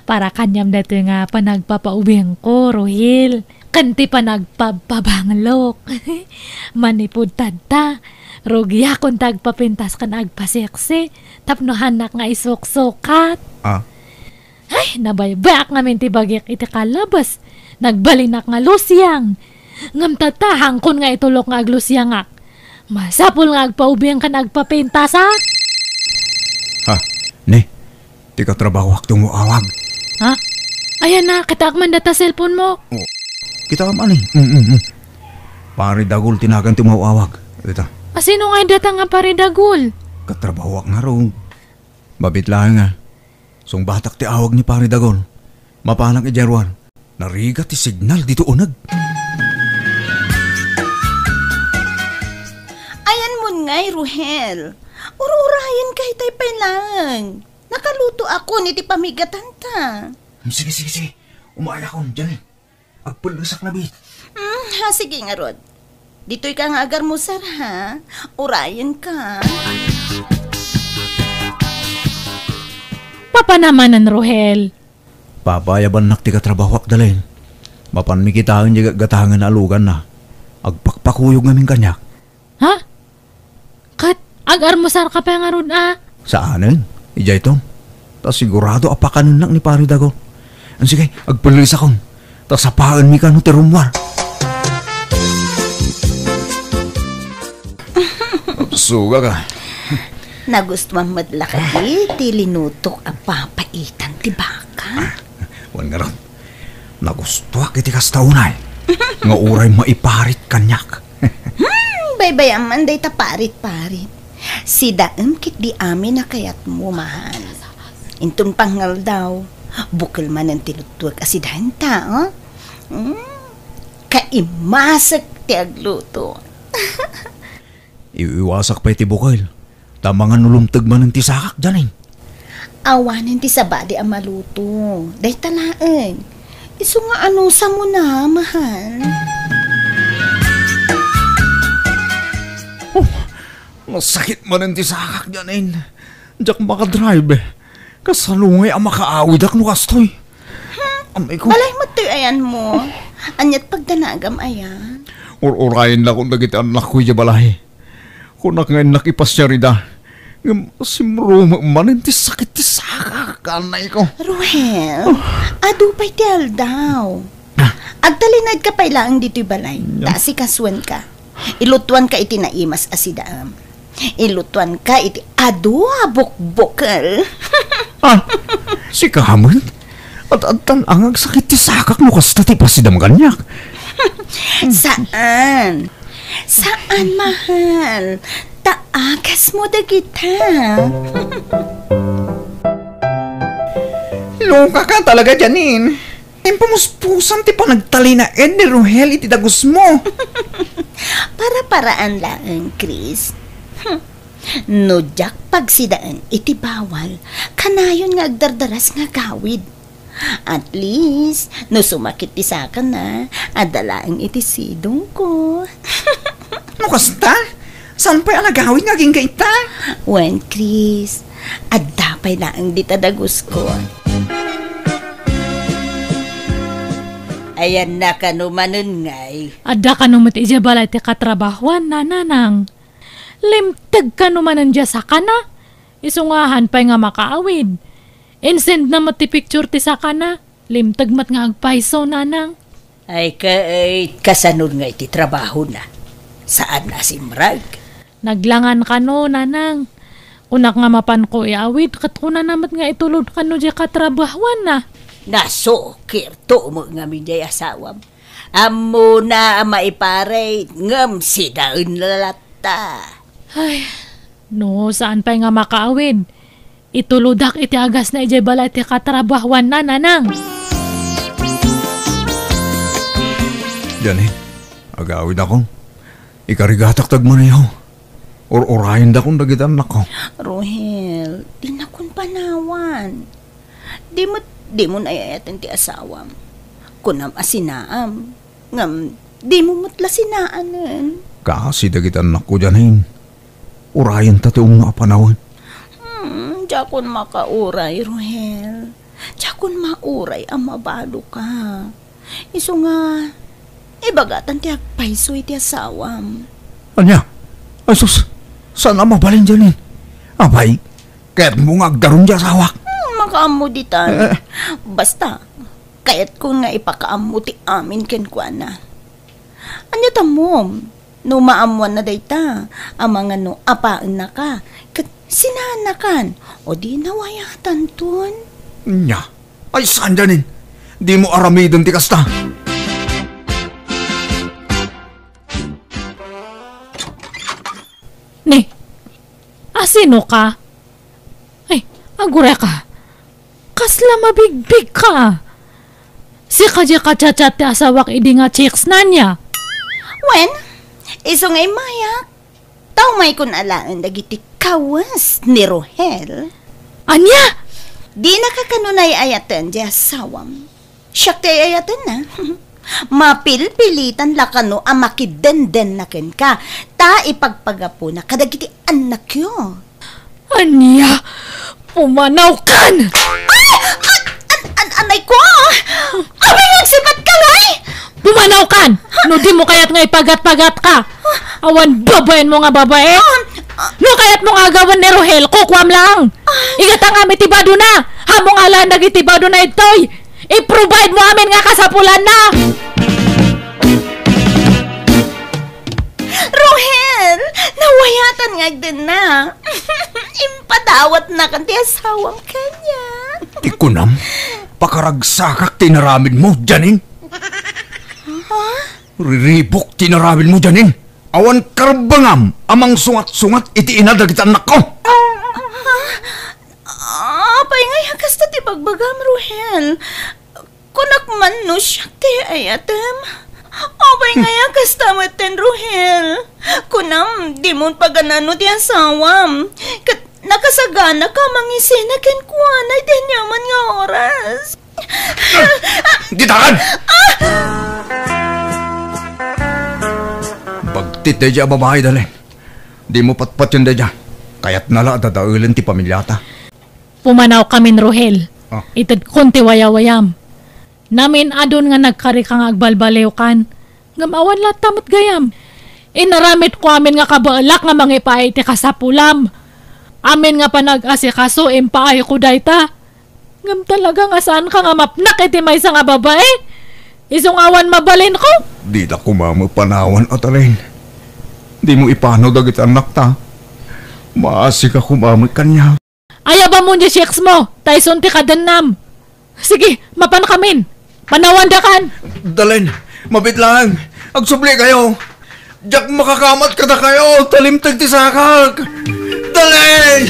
Para kaniam daytoy nga panagpapaubingko, Rohel. Ken ti panagpabpabanglok. Manipud tatta, rugiakon ti agpapintas ken agpaseksi tapno haannak nga isuksukat. Ah. Ay, nabaybayak ngamin ti bagik iti kalabas. Nagbalinak nga lusiang. Ngem tatta, haankon nga itulok nga aglusiangak. Masapul nga agpaubing ken agpapintasak. Ha? Ni, ti katrabahoak ti umaw-awag. Ha? Ayan na, kitaak man data cellphone mo. Oh, kitaam ani? Mm, mm, mm. Pare Dagul ti nagan ti umaw-awag. Dita. A, sino nga data nga Pare Dagul? Katrabahoak ngarud. Mabit laeng nga. Sungbatak ti awag ni Pare Dagul. Mapanak idiay ruar. Narigat ti signal dito uneg. Ayan mon ngay, Ruhel. Ur-urayen ka itay pay laeng. Nakalutoakon iti pamigatanta. Hmm, sige, sige, sige. Umayakon, Janine. Agpellesak labi. Hmm, ha, sige ngarud. Ditoy ka nga agarmusar, ha? Urayen ka. Papanamanen, Rohel. Papayabannak ti katrabahoak, Dalen. Mapanmi kitaen diay gatgatangen a aluganna. Agpakpakuyog ngamin kaniak. Ha? Ket agarmusar ka pay ngarud a? Saanen. Idiay ton. Ta sigurado a pakanennak ni Pare Dago. Sige, agpelesakon. Ta sapaenmi kano ti rummuar. Suga ka. Nagustuam met la kadi ti linutok a papaitan ti baka? Wen ngarud, nagustuak iti kasta unay, nga uray maiparit kaniak. Hmm, baybay-am man dayta parit-parit. Sidaem ketdi amin a kayatmo, mahal. Inton pangngaldaw, bukel manen ti luttuek a sidaenta, oh? Hmm, kaimasek ti agluto. Iwiwasak pay ti bukel, ta mangan no lumteg manen ti sakak, Janine. Awanen ti sabali a maluto. Dayta laeng. Isu nga anusam na, mahal. Oh, nasakit manen ti sakak, Janine. Diak makadrive. Kasano ngay a makaawidak no kastoy? Hmm? Amay ko. Balay met toy ayanmo. Aniat pagdanagam aya? Ur-urayen lakon dagiti annakko idiay balay. Kunak nga innak ipasiar ida. Ngem simrumem manen ti sakit ti sakak, anay ko. Ruhel, adu pay ti aldaw. Ah. Agtalinaedka pay laeng ditoy balay. Ya. Ta asikasuenka. Ilutuanka iti naimas a sidaem. Ilutuanka iti adu a bukbukel. Ah, sika met? At adtan nga agsakit ti sakak no kasta ti pasidam kaniak. Saan? Saan, mahal? Ta agasmo dagita. Loka ka talaga, Janine. Impamuspusam ti panagtalinaed ni Ruhel iti dagusmo. Para-paraan laeng, Chris. Hmm. No diak pagsidaen iti bawal, kanayon nga agdardaras nga agawid. At least, no sumakit ti sakana, adda laeng iti sidongko. No kasta, saan pay a nagawid nga agingga ita? Wen, Chris, adda pay laeng dita dagusko. Ayanna kano manen ngay? Adda kano met idiay balay ti katrabahuanna, nanang. Limteg kano manen diay sakana? Isu nga saan pay nga makaawid. Insendna met ti picture ti sakana. Limteg met nga agpayso, nanang. Ay, ket kasano ngay ti trabahona? Saan a simrek? Naglangan kano, nanang. Kunak nga mapanko iawid, ket kunana met nga itulod kano diay katrabahuanna. Nasukirto met ngamin diay asawam. Ammona a maiparit, ngem sidaenna latta. Ay, no, saan pay nga makaawid? Itulodak iti agasna idiay balay ti katrabahuanna, nanang. Janine, agawidakon. Ikarigatak ti agmaneho. Ur-urayendakon dagiti annakko. Ruhel, dinakon panawan. Di met, dimo ay-ayaten ti asawam. Kunam a sinaam, ngem dimo met la sinaanen. Kaasi dagiti annakko, Janine. Urayenta ti umno a panawen. Hmm, diakon makauray, Ruhel. Diakon mauray a mabaloka. Isu nga, ibagatan ti agpayso iti asawam. Ania? Ay sus, saan a mabalin, Janine? Apay, kayatmo nga agdarum ti asawak? Hmm, makaammo ditan. Eh, eh. Basta, kayatko nga ipakaammo ti amin kenkuana. Ania tamom? No maammoanna dayta, amangan no apaennaka, ket sinaannakan, o di nawayatanton. Nia, ay saan, Janine? Dimo aramiden ti kasta. Ni, asino ka? Ay, agureka. Kasla mabigbigka. Sika diay ka-chat-chat ti asawak idi nga chicks na nia? Wen, isu nga immayak. Ta umaykon alaen dagiti kawes ni Ruhel. Ania? Dinaka kano ay-ayaten diay asawam. Siak ti ay-ayatenna. Mapilpilitan la kano a makidenden na kenka, ta ipagpagapuna kadagiti annakyo. Ania? Pumanawkan! Ay! An-, an-, an-, anay ko! Apay nga agsipatka ngay? Pumanawkan! No dimo kayat nga ipagat-pagatka! Awan babaenmo nga babae! Ah, ah. No kayatmo nga agawen ni Rohel, kukuam laeng! Igatangam iti badona! Ammom alaen dagiti badona ditoy! I-provide mo amin nga kasapulanna! Rohel, nawayatan nga agdenna. Impadawatnakan ti asawam kaniak. Ti kunam, pakaragsakak ti inaramidmo, Janine. Ha? Riribuk ti inaramidmo, Janine. Awan karbengam a mangsungat-sungat iti ina dagiti annakko. Ha? Apay ngay a kasta ti bagbagam, Rohel? Kunak man no siak ti ay-ayatem. Apay ngay a kasta metten, Rohel? Kunam, dimon paganano ti asawam. Ket nakasaganaka a mangisina kenkuana iti aniaman nga oras. Ditakan! Bagtit daydiay a babai, Dalen. Dimo patpatien daydiay. Kayatna la a dadaelen ti pamiliata. Pumanawkamin, Rohel. Ah. Itedkon ti wayawayam. Namin-adon nga nagkarika nga agbalbaliwkan. Ngem awan latta met gayam. Inaramidko amin nga kabaelak nga mangipaay iti kasapulam. Amin nga panag-asikaso, impaayko dayta. Ngem talaga nga saanka nga mapnak iti maysa nga babai? Isu nga awan mabalinko? Dita koma met panawan, Atalin. Dimo ipanaw dagiti annakta. Maasika koma met kaniak. Ayabamon diay sex mo, ta isun ti kadennam. Sige, mapankamin. Panawandakan. Dalen, mabiit laeng. Agsublikayo. Diak makakamat kadakayo, ta limteg ti sakak. Dalen!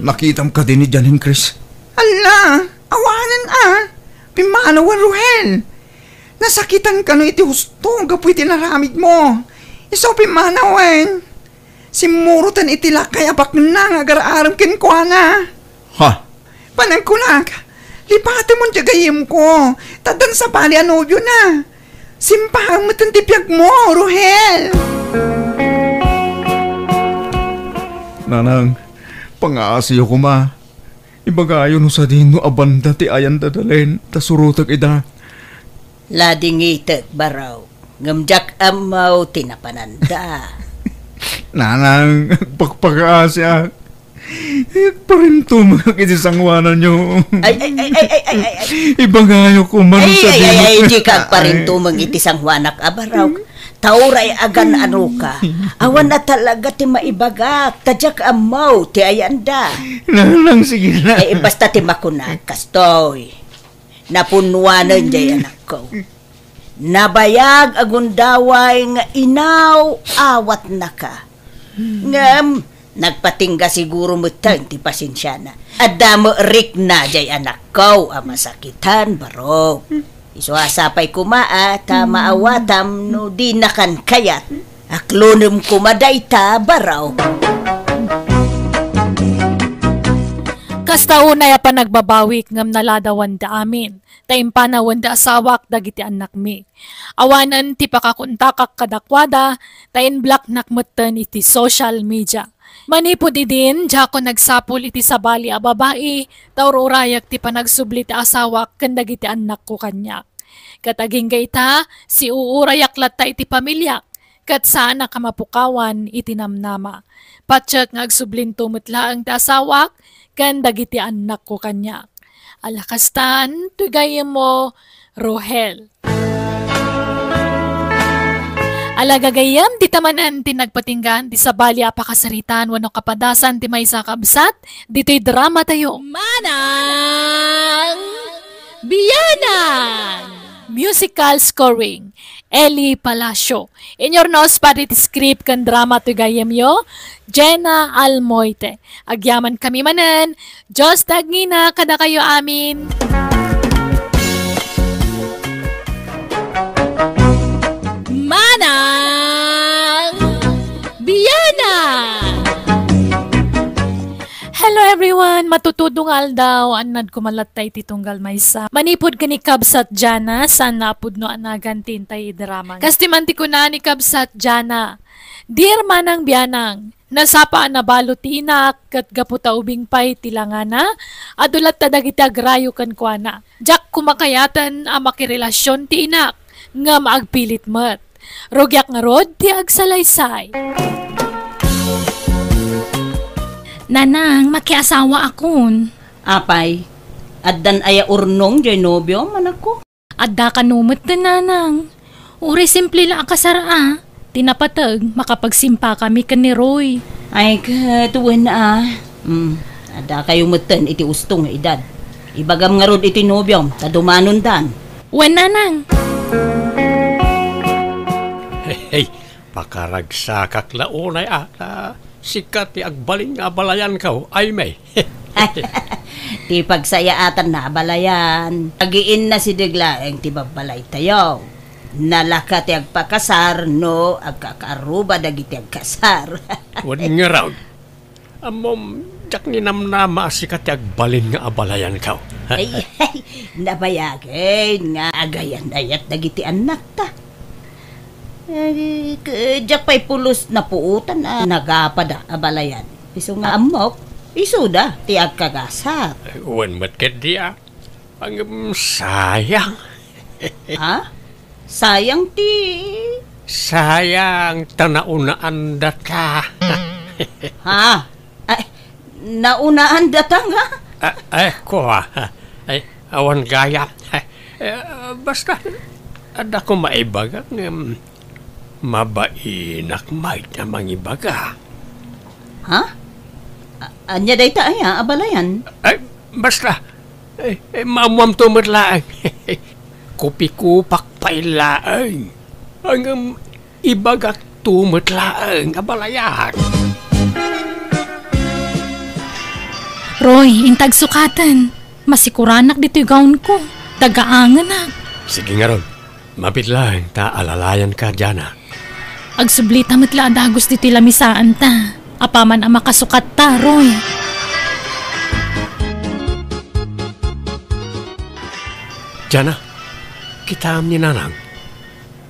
Nakitam kadi ni Janine, Chris? Ala, awanen a. Pimmanawen, Ruhel. Nasakitan kano iti husto gapu iti naramidmo. Isu pimmanawen. Simmuroten iti lakay a baknang nga agar-arem kenkuana. Ha? Panagkunak, lipatemon diay gayyemko, ta addan sabali a nobiona. Simpaem metten ti biagmo, Ruhel. Nanang, pangaasiyo koma. Ibagayo no sadino a banda ti ayanda, Dalen, ta surotek ida. Ladingitek, Barok. Ngem diak ammo ti napananda. Nanang, agpakpakaasiak. Agparintumengak iti sangoananyo. Ay, ay, ay, ay, ay, ay, ay, ay. Ibagayo koma no Ay, ay, ay, sadino. Ay, dika agparintumeng iti sangoanak a Barok. Ta uray agan-anoka, awan a talaga ti maibagak, ta diak ammo ti ayanda. Nanang, sige na. Eh, basta ti makunak, kastoy. Napunnuanen diay anakko. Nabayag a gundaway nga inaw-awatnaka. Ngem, nagpatingga siguro metten ti pasensiana. Adda met rikna diay anakko a masakitan, Barok. Isu a sapay koma a ta maawatam no dinakan kayat. Aklonem koma dayta, Barok. Kasta unay a panagbabawik ngem naladawanda amin, ta impanawenda asawak dagiti annakmi. Awanen ti pakakontakak kadakuada, ta inblocknak metten iti social media. Manipud idin, diakon agsapul iti sabali a babai, ta ur-urayak ti panagsubli ti asawak ken dagiti annakko kaniak. Ket agingga ita, siuurayak latta iti pamiliak, ket saanak a mapukawan iti namnama. Patiek nga agsublinto met laeng ti asawak ken dagiti annakko kaniak. Ala kastan, ti gayyemmo, Rohel. Ala gagayyem, dita manen ti nagpatinggaan ti sabali a pakasaritaan wenno kapadasan ti maysa a kabsat ditoy drama tayo. Manang Bianang! Musical scoring, Eli Palacio. Inyurnos padi ti script ken drama toy gayyemyo, Jenna Almoite. Agyamankami manen, Dios ti agngina kadakayo amin. Manang Bianang! Hello everyone! Matutudong nga aldaw, annad koma latta iti tunggal maysa. Manipud ken ni Kabsat Jana, saan a pudno a nagan ti intay idraman. Kas ti man ti kuna ni Kabsat Jana, Dear Manang Bianang, nasapa a nabalo ti inak, ket gapu ta ubing pay ti langana, adu latta dagiti agrayo kenkuana. Diak koma kayaten a makirelasion ti inak, ngem agpilit met. Rugiak ngarud ti agsalaysay. Nanang, makiasawaakon. Apay, addan aya urnong diay nobiom, anakko? Adda kano met ti nanang. Uray simple la a kasar a. Ti napateg, makapagsimpakami ken ni Roy. Ay, ket wen a. Mm, adda kayo metten iti usto nga edad. Ibagam ngarud iti nobiom, ta dumanondan. Wen, nanang. Hey, hey, pakaragsakak la unay a, ta sika ti agbalin nga abalayanko, Aimee. Ti pagsayaatanna abalayan, agiinna sideg laeng ti babbalaytayo. Nalaka ti agpakasar no agkakaarruba dagiti agkasar. Wen ngarud, ammom, diak ninamnama a sika ti agbalin nga abalayanko. Ay, ay, nabayagen nga agayan-ayat dagiti annakta. Eh, k-, diak pay pulos napuotan a nagapada a balayan. Isu nga ammok, isuda ti agkagasat. Wen met ketdi a. Ngem sayang. Ha? Sayang ti Sayang ta naunaandata. Ha? Ay, naunaan data nga? Ah, ay, kua. Ay, awan gayam. Eh, basta, adda ko maibaga ngem mabainak met a mangibaga. Ha? A-, ania dayta aya, abalayan? Ay, basta, eh, eh, maammoamto met laeng. Kupikupak pay laeng. Ngem ibagakto met laeng, abalayan. Roy, inta agsukaten. Masikuranak ditoy gownko. Tagaangenak. Sige ngarud. Mabiit laeng ta alalayanka, Jana. Agsublita met la a dagus ditoy lamisaanta. Apaman a makasukatta, Roy. Jana, kitaem ni Nanang.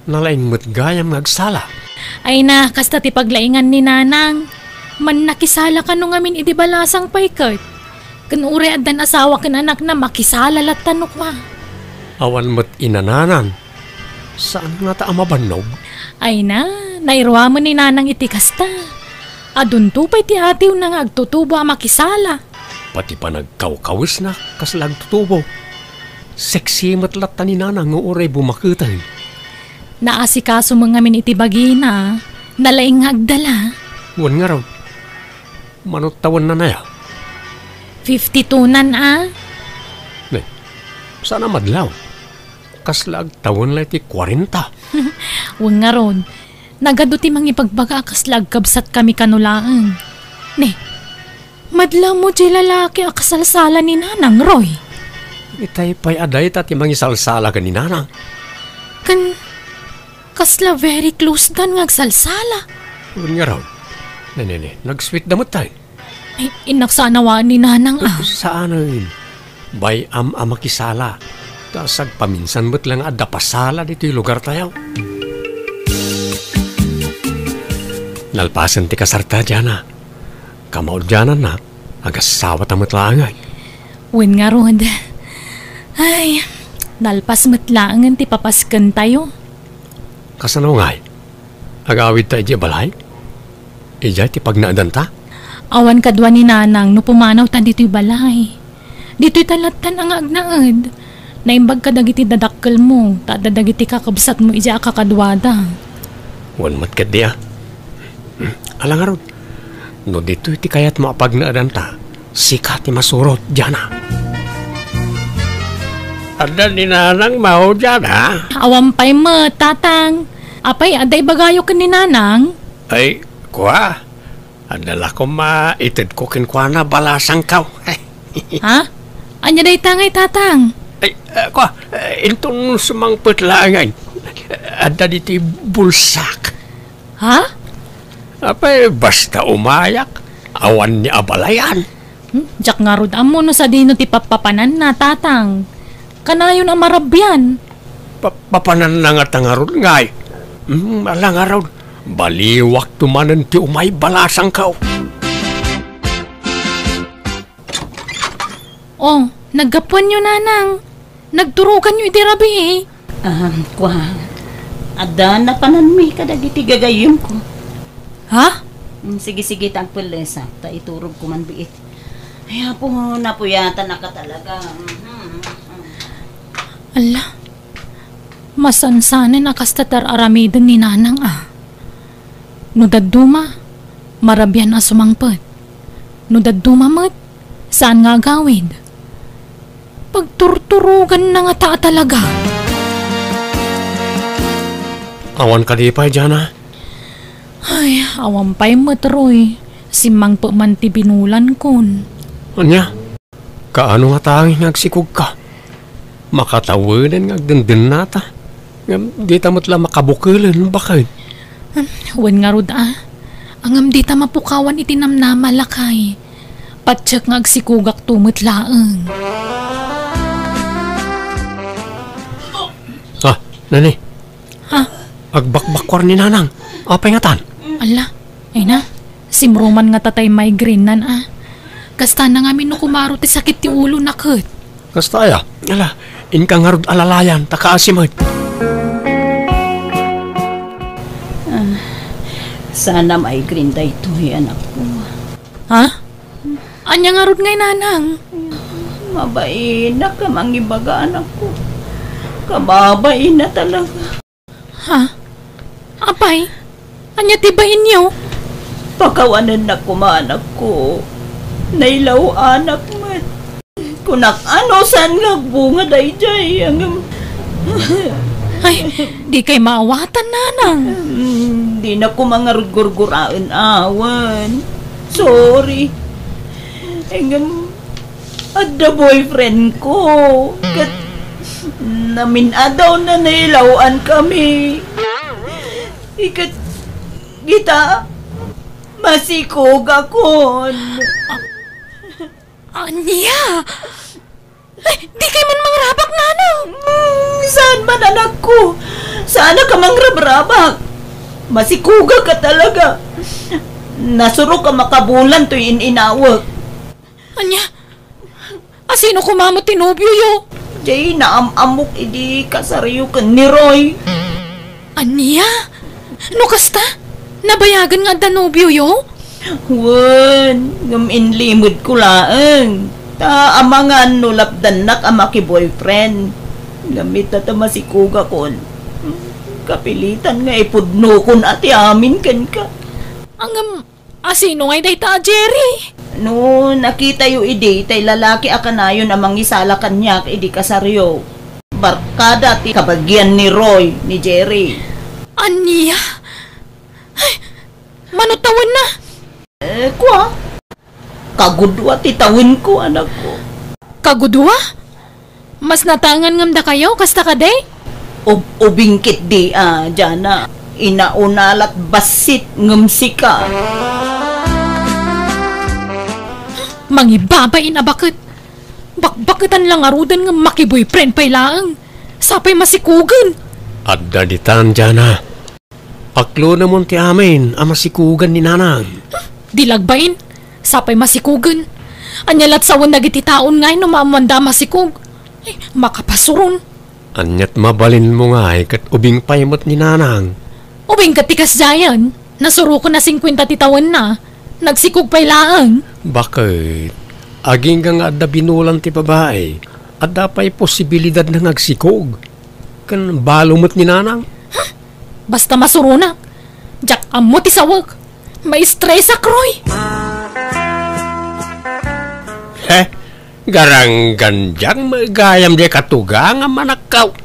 Nalaing met gayam nga agsala. Ay na, kasta ti paglaingan ni Nanang. Mannakisala kano ngamin idi balasang pay ket. Ken uray addan asawa ken anakna, makisala latta no kua. Awan met inananan. Saan ngata a mabannog? Ay na, nairuamen ni Nanang iti kasta. Adunto pay ti atiwna nga agtutubo a makisala. Pati panagkawkawesna, kasla agtutubo. Sexy met latta ni Nanang nga uray bumaketen. Naasikaso met ngamin iti bagina, nalaing nga agdala. Wen ngarud, mano tawenna aya? Fifty-two nan a. Ne, saan a madlaw? Kasla agtawen la iti kuarenta. Wen ngarud, nagadu ti mangibagbaga a kasla agkabsatkami kano laeng. Ne, madlaw mo diay lalaki a kasalsala ni Nanang, Roy. Itay pay a dayta ti mangisalsala ken ni Nanang. Ken kasla very close dan nga agsalsala. Wen ngarud. Ne, ne, ne. Nag-sweet da met tayo. Ay, innak saan a waan ni Nanang a. Saanen. Bay-am a makisala. Ta sagpaminsan met la nga adda pasala ditoy lugartayo. Nalpasen ti kasarta, Jana. Kamaudiananna, agasawata met laeng ay. Wen ngarud. Ay, nalpas met laengen ti papaskentayo. Kasano ngay? Agawidta idiay balay? Idiay ti pagnaedanta? Awan kadua ni Nanang no pumanawta ditoy balay. Ditoyta lattan a nga agnaed. Naimbag kadagiti dadakkelmo, ta adda dagiti kakabsatmo idiay a kakaduada. Wen met ketdi a. Ala ngarud, no ditoy ti kayatmo a pagnaedanta, sika ti masurot, Jana. Adda ni Nanang mao, Jana? Awan pay met, Tatang. Apay, adda ibagayo ken ni Nanang? Ay, kua, adda la koma itedko kenkuana balasangko. Ha? Ania dayta ngay, Tatang? Ay, ah, kua, eh, inton sumangpet laeng ngay. Adda ditoy bulsak. Ha? Apay, basta umayak, awan ni abalayan. Hmm? Diak ngarud ammo no sadino ti pappapananna, Tatang. Kanayon a marabian. Pa-, papananna ngata ngarud ngay. Hmm, ala ngarud. Baliwakto manen ti umay balasangko. Oh, naggapuanyo, Nanang. Nagturoganyo idi rabii. Ah, kua, adda napananmi kadagiti gagayyemko. Ha? Mm, sige, sige, ta agpellesak, ta iturogko man biit. Ay, Apo, napuyatanaka talaga. Mhm. Ala, masansanen a kasta ti ar-aramiden ni Nanang a. No dadduma, marabian a sumangpet. No dadduma met, saan nga agawid. Pagturturoganna ngata a talaga. Awan kadi pay, Jana? Ay, awan pay met, Roy. Simmangpet man ti binulankon. Ania? Kaano nga tangis nga agsikogka? Makatawenen nga agdendennata. Ngem dita met la makabukelen, baket. Hmm, wen ngarud a. Ngem dita mapukawan iti namnama, lakay. Patiek nga agsikogakto met laeng. Ah, nani? Ha? Agbakbakkuar ni Nanang. Apay ngatan? Ala, ay na. Simruman ngata tay migraine nan a. Kasta na ngamin no kumaro ti sakit ti ulona ket. Kasta aya? Ala, inka ngarud alalayan, ta kaasi met. Ah, Sana maigreen daytoy, anakko. Ha? Ania ngarud ngay, nanang? Mabainak a mangibaga, anakko. Kababain na talaga. Ha? Apay? Ania ti bainyo? Pakawanennak koma, anakko. Nailaw-anak met. Kunak, ano saan nga agbunga daydiay, ngem Ay, dikay maawatan, nanang. Hmm, dinak koma ngarud gurguraen awan. Sorry. Ngem, adda boyfriend ko. Ket namin-adaw na nailaw-an kami. Iket ita, masikogakon. Ania? Ay, dikay man mangrabak, nanang. Hmm, saan man, anakko? Saan ka mangrabrabak? Masikogak ka talaga. Nasurok a makabulan toy in-inawek. Ania? Asino koma met ti nobioyo? Jay, naam-amok idi kasaryo ken ni Roy. Ania? No kasta, nabayagen nga adda nobioyo? Wen, ngem inlimedko laeng. Ta amangan no lapdannak a makiboyfriend. Ngem ita ta masikogakon. Kapilitan nga ipudnokon a ti amin kenka. Ngem, asino ngay dayta a Jerry? No nakitayo idi tay lalaki a kanayon a mangisala kaniak idi kasaryo, barkada ti kabagian ni Roy ni Jerry. Ania? Ay, mano tawenna? Eh, kua? Kagudua ti tawenko, anakko. Kagudua? Mas natangan ngem dakayo, kasta kadi? Ub-, ubing ketdi, a, Jana. Inauna la't bassit ngem sika. Mangibabain a baket. Bakbaketan la ngaruden ngem makiboyfriend pay laeng. Sapay masikogen. Adda ditan, Jana. Aklonemon ti amin a masikogen ni nanang. Di la agbain, sapay masikogen. Ania la't sawen dagiti taon ngay no maammoanda a masikog? Ay, makapasuron. Ania't mabalinmo ngay ket ubing pay met ni nanang? Ubing ket ti kasdiayen, nasurokon a singkuenta ti tawenna, nagsikog pay laeng. Baket, agingga nga adda binulan ti babai, adda pay posibilidadna nga agsikog. Ken balo met ni nanang. Basta masuronak. Diak ammo ti sawek. Maistresak, Roy. He, garanggan diak met gayam di katugangam, anakko.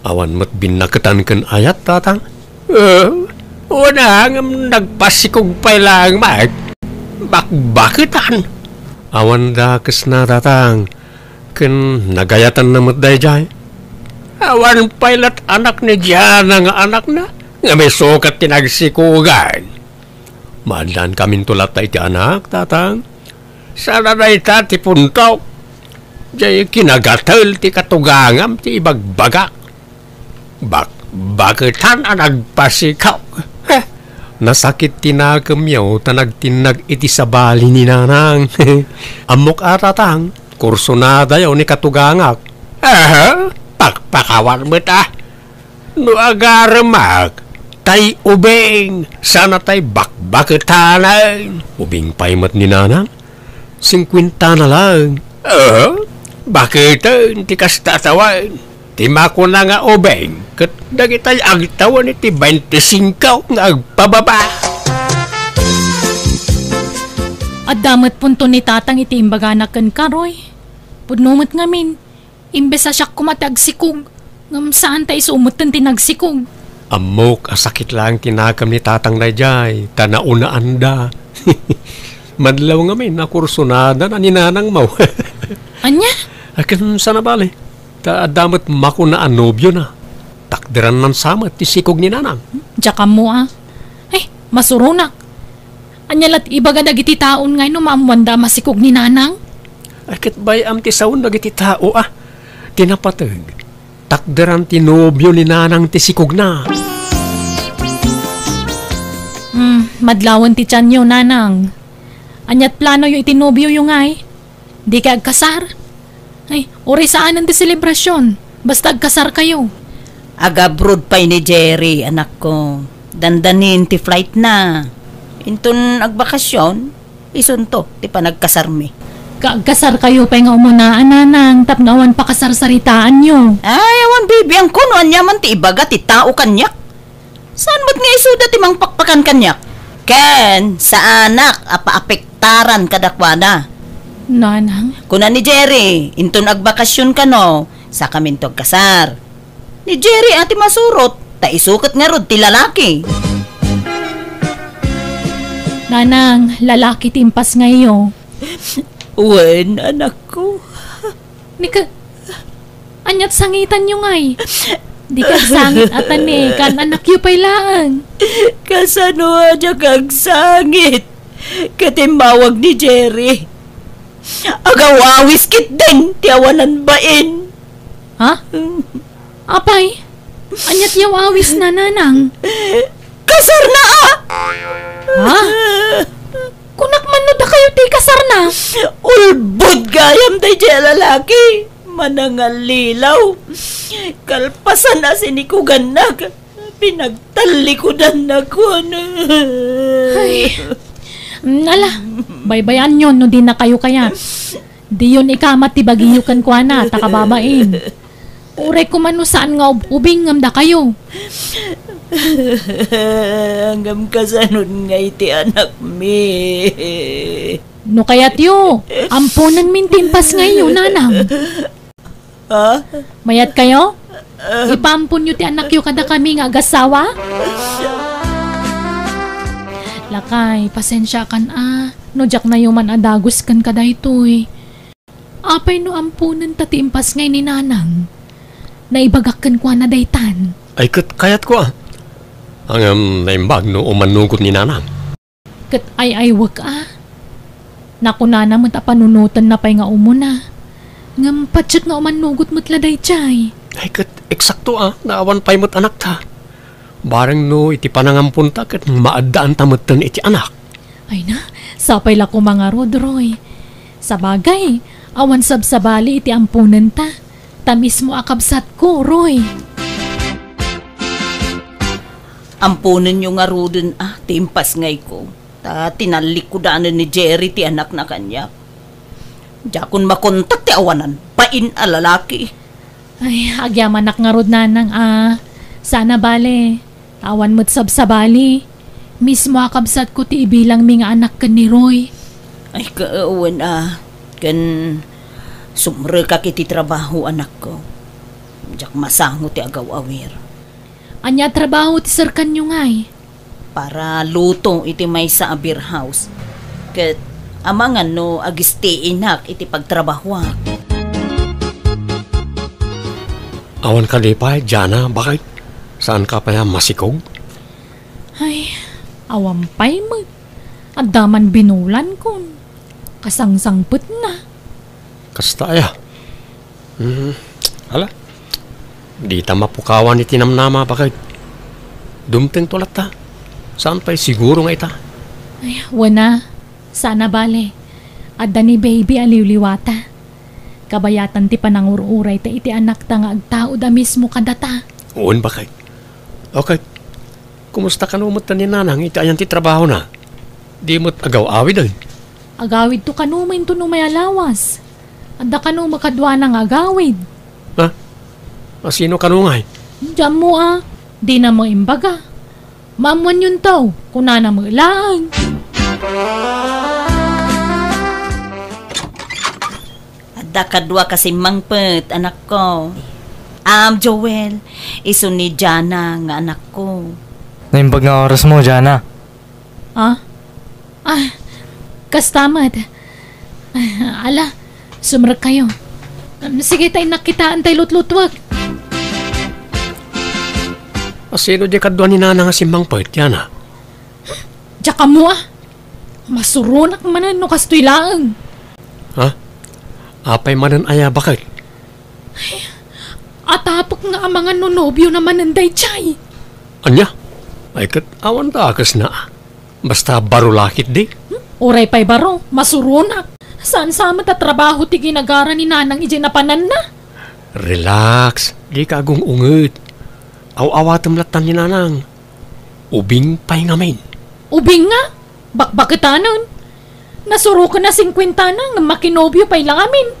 Awan met binnaketan ken ayat, tatang. Eh, una ngem nagpasikog pay laeng met. Bakbaketan. Awan dakesna, tatang. Ken nagayatanna met daydiay. Awan pay la't anak ni Diana nga anakna, ngem isu ket ti nagsikogan. Maaddaankaminto latta iti anak, tatang. Saan a dayta ti punto. Diay kinagatel ti katugangam ti ibagbagak. Bakbaketan a nagpasikog. Heh, nasakit ti nakemyo ta nagtinnag iti sabali ni nanang. Ammok a, tatang, kursunadayo ni katugangak. Aha, pakpakawan met a. No agaremak, tay ubing, saan a tay bakbaketanen. Ubing pay met ni nanang. Singkuentana laeng. Ah, baketen ti kasta a tawen? Ti makuna nga ubing ket dagitay agtawen iti baintisingko nga agpababa. Adda met punto ni tatang iti imbagana kenka, Roy. Pudno met ngamin, imbes a siak koma ti agsikog, ngem saan ta isu metten ti nagsikog. Ammok a sakit laeng ti nakem ni tatang daydiay, ta naunaanda. Madlaw ngamin a kursunada na ni nanangmo. Ania? Akin sana bali, ta adda met makuna a nobiona. Takderannan sa met ti sikog ni nanang. Diak ammo a. Ay, masuronak. Ania la't ibaga dagiti taon ngay no maammoanda a masikog ni nanang? Ay, ket bay-am ti sawen dagiti tao a. Ti napateg, takderan ti nobio ni nanang ti sikogna. Hmm, madlawen ti tianyo, nanang. Ania't planoyo iti nobioyo ngay? Dikay agkasar? Ay, uray saanen ti selebrasion, basta agkasarkayo. Agabroad pay ni Jerry, anakko. Dandanin ti flight na. Inton agbakasyon, isunto ti panagkasarmi. Kaagkasar kayo pay nga umuna, nanang, tapno awan pakasarsaritaanyo. Ay, awan bibiangko no aniaman ti ibaga ti tao kaniak. Saan met nga isuda ti mangpakpakan kaniak? Ken, saanak a paapektaran kadakuada. Nanang? Kuna ni Jerry, inton agbakasyon kano, sakaminto agkasar. Ni Jerry a ti masurot, ta isu ket ngarud ti lalaki. Nanang, lalaki ti impasngayyo. Wen, anakko. Ni ka, aniat sangitanyo ngay? Di ka agsangit a tani, kan anakyo pay laeng. Kasano a diak agsangit? Ket immawag ni Jerry. Agaw-awis ketdin ti awanan bain. Ha? Apay, aniat ti aw-awis na, nanang? Kasar na, a! Ha? Kunak man no dakayo ti kasar na? Ulbod gayam daydiay a lalaki. Manangallilaw. Kalpasan a sinikugannak. Pinagtallikudannak, kuana. Ay. Ala, baybayanyo no dina kayo kayat. Diyon ikamat ti bagiyo kenkuana, ta kababain. Uray koma no saan nga ub-ubing ngem dakayo. Ngem kasanon ngay ti anakmi? No kayatyo, amponenmin ti impasngayyo, nanang. Ha? Mayat kayo? Ipaamponyo ti anakyo kadakami nga agassawa? Lakay, pasensiakan a, no diaknayo man a dagus ken kadaytoy. Apay no amponenta ti impasngay ni nanang? Naibagak kenkuana daytan. Ay, ket kayatko a. Ngem naimbag no umannugot ni nanang. Ket ay-aywek a. Nakunana met a panunotenna pay nga umuna. Ngem patiek nga umannugot met la daydiay. Ay, ket eksakto a, naawan pay met anakta. Bareng no iti panangamponta ket maaddaanta metten iti anak. Ay na, sapay la koma ngarud, Roy. Sabagay, awan sabsabali iti amponenta. Ta mismo a kabsatko, Roy. Amponenyo ngaruden a ti impasngayko, ta tinallikudanen ni Jerry ti anakna kaniak. Diakon makontak ti awanan bain a lalaki. Ay, agyamanak ngarud, nanang a. Saan a bale, ta awan met sabsabali. Mismo a kabsatko ti ibilangmi nga anak ken ni Roy. Ay, ka-, wen a, ken sumrekak iti trabaho, anakko. Diak masango ti agaw-awir. Ania a trabaho ti serkanyo ngay? Para luto iti maysa a beer house. Ket amangan no agistiinak iti pagtrabahoak. Awan kadi pay, Jana, bakit? Saan ka pay a masikog? Ay, awan pay met. Adda man binulan kon kasangsangpetna. Kasta aya. Hmm, ala. Dita mapukawan iti namnama, bakit? Dumtengto latta. Saan pay siguro nga ita? Ay, wen a. Saan a bale. Adda ni baby a liwliwata. Kabayatan ti panangur-urayta iti anakta nga agtaud a mismo kadata. Wen, bakit? Okay. Kumusta kano met ni nanang iti ayan ti trabahona? Di met agaw-awiden? Agawidto kano met inton umay a lawas. Adda kano met kaduana nga agawid. Ha? A, sino kano ngay? Diammo a, dina met imbaga. Maammoanyonto, kunana met laeng. Adda kadua ka simmangpet, anakko. Am, Joel, isu ni Jana nga anakko. Naimbag nga orasmo, Jana. Ah? Ah, kasta met. Ah, ala, sumrekkayo. Um, sige, ta innak kitaan tay lutlutuek. A, sino di kadua ni nana nga simmangpet, Jana? Diak ammo a. Masuronak manen no kastoy laeng. Ha? Apay manen aya, bakit? Ay, atapek nga amangan no nobiona manen daydiay. Ania? Ay, ket awan dakesna. Basta baro la ketdi. Hmm? Uray pay baro, masuronak. Saan sa met a trabaho ti ginagara ni nanang idiay napananna? Relax, dika agung-unget. Aw-awatem latta ni nanang. Ubing pay ngamin. Ubing nga? Bakbaketanen. Nasuroken a singkuentana ngem makinobio pay la ngamin.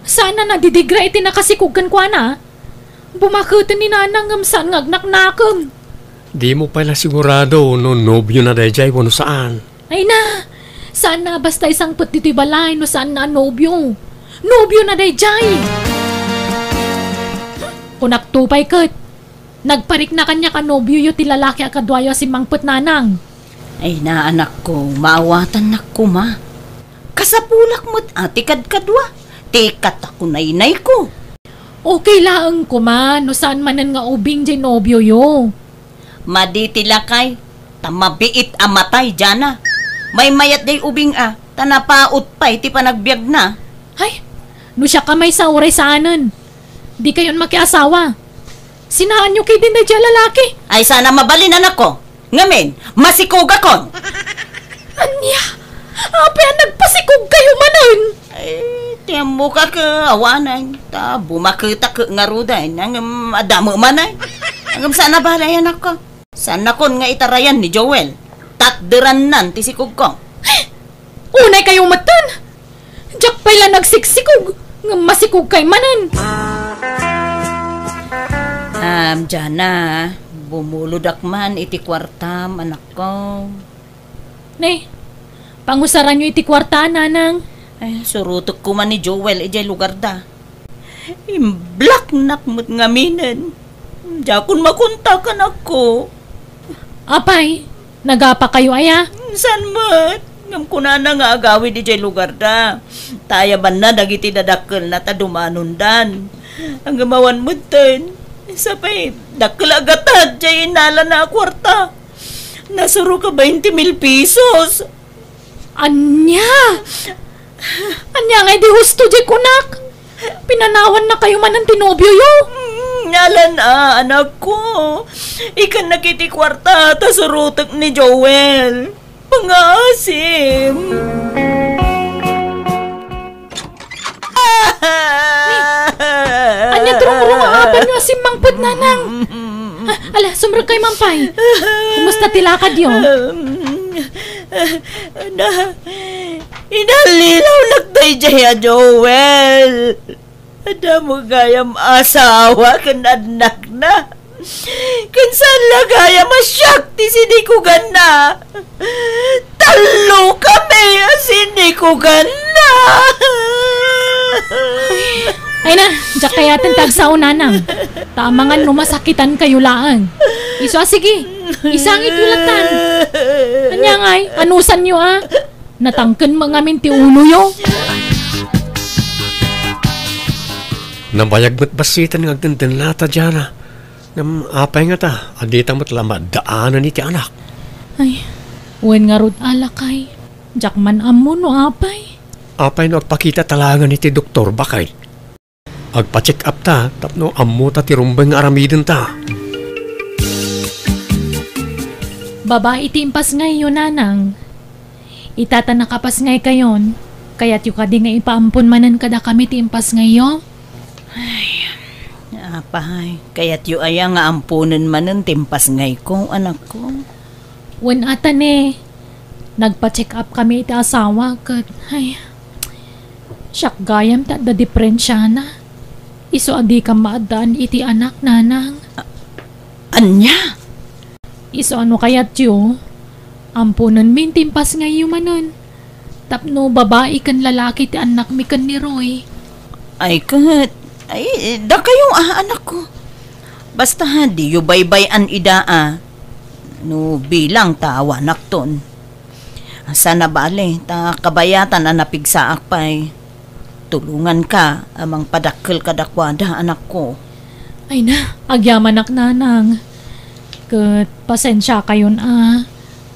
Saan a nadidigra iti nakasikog kenkuana. Bumaketen ni Nanang ngem saan nga agnaknakem. Dimo pay la sigurado no nobiona daydiay wenno saan. Ay na! Saan a basta isangpet ditoy balay no saan a nobio. Nobiona daydiay! Kunakto pay ket, nagparikna kaniak a nobioyo ti lalaki a kaduayo a simmangpet, Nanang. Ay na, anakko, maawatannak koma. Kasapulak met a ti kadkadua, ti katakunaynayko. Okay laeng koma no saan manen nga ubing diay nobioyo. Madi ti lakay, ta mabiit a matay, Jana. Maymayat diay ubing a, ta napaut pay ti panagbiagna. Ay, no siak a maysa uray saanen, dikayon makiasawa. Sinaanyo ketdin daydiay a lalaki. Ay, saan a mabalin, anakko. Ngamin, masikogakon. Ania? Apay a nagpasikogkayo manen? Ay, ti ammok a ke, awanen. Ta bumaketak ngaruden. Ngem adda met manen. Ngem saan a balay, anakko. Saannakon nga itarayan ni Joel. Takderannan ti sikogko. Unaykayo metten! Diak pay la nagsiksikog, ngem masikogkay manen. Am, Jana, bumulodak man iti kuartam, anakko. Ne, pangusaranyo iti kuarta, Nanang. Ay, surotekko man ni Joel idiay lugarda. Imblaknak met ngaminen. Diakon makontak, anakko. Apay, nagapakayo aya? Saan met? Ngem kunana nga agawid idiay lugarda. Ta ayabanna dagiti dadakkelna ta dumanondan. Ngem awan metten. Sapay, dakkel a gatad diay innalana a kuarta. Nasurok a bainte mil pesos. Ania? Ania ngay di husto diay kunak? Pinanawannakayo manen ti nobioyo? Mm, alan a, anakko. Ikannak iti kuarta ta surotek ni Joel. Pangaasim. Ania ti rungro nga apanyo a simmangpet, Nanang? Ah, ala, sumrekkayo man pay. Kumusta ti lakadyo? Na, inallilawnak daydiay a Joel. Adda met gayam asawa ken annakna. Ken saan la gayam a siak ti sinikuganna. Tallo kami a sinikuganna. Ay na, diak kayaten ti agsao, Nanang. Ta amangan no masakitankayo laeng. Isu a, sige, isangityo lattan. Ania ngay, anusanyo a? Natangken met ngamin ti uloyo. Nabayag met bassiten nga agdendennata, Jana. Ngem apay ngata a dita met la maaddaanen iti anak? Ay, wen ngarud a, lakay. Diak man ammo no apay. Apay no agpakitata laengen iti doktor, baket? Agpa-check up ta tapno ammota ti rumbeng nga aramidenta. Babai ti impasngayyo, Nanang. Ita ta nakapasngaykayon, kayatyo kadi nga ipaampon manen kadakami ti impasngayyo? Ay, apay, kayatyo aya nga amponen manen ti impasngayko, anakko? Wen a ta ne, nagpa-check up kami iti asawa ket, ay, siak gayam ti adda diperensiana. Isu a dikam maaddaan iti anak, Nanang. A-, ania? Isu a no kayatyo, amponenmi ti impasngayyo manen. Tapno babai ken lalaki ti annakmi ken ni Roy. Ay ket, ay, dakayo a, anakko. Basta, diyo baybay-an ida a. No bilang ta awanakton. Saan a bale, ta kabayatan a napigsaak pay. Tulonganka a mangpadakkel kadakuada, anakko. Ay na, agyamanak, Nanang. Ket pasensiakayon a,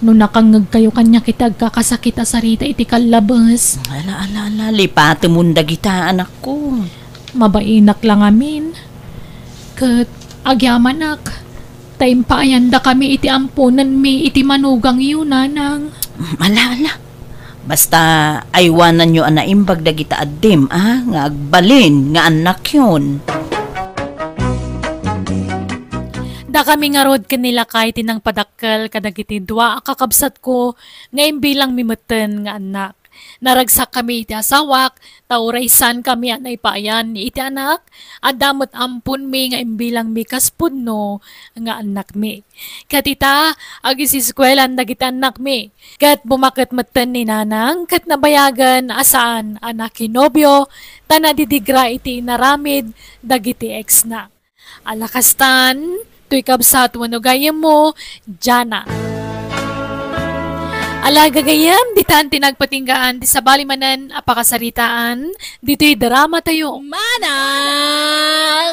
no nakangngegkayo kaniak iti agkakasakit a sarita iti kallabes. Ala, ala, ala, lipatemon dagita, anakko. Mabainak la ngamin. Ket agyamanak, ta impaayandakami iti amponenmi iti manugangyo, Nanang. Ala, ala. Basta aywananyo a naimbag dagita addim, a, nga agbalin nga annakyon. Dakami ngarud ken ni lakay ti nangpadakkel kadagiti dua a kakabsatko nga imbilangmi metten nga annak. Naragsakkami iti asawak, ta uray saankami a naipaayan iti anak, adda met amponmi nga imbilangmi kas pudno nga annakmi. Ket ita, agisiskuelan dagiti annakmi. Ket bumaket metten ni Nanang ket nabayagen a saan a nakinobio ta nadidigra iti inaramid dagiti ex-na. Ala kastan, toy kabsat wenno gayyemmo, Jana. Ala gagayyem, ditan ti nagpatinggaan ti sabali manen a pakasaritaan ditoy drama tayo. Manang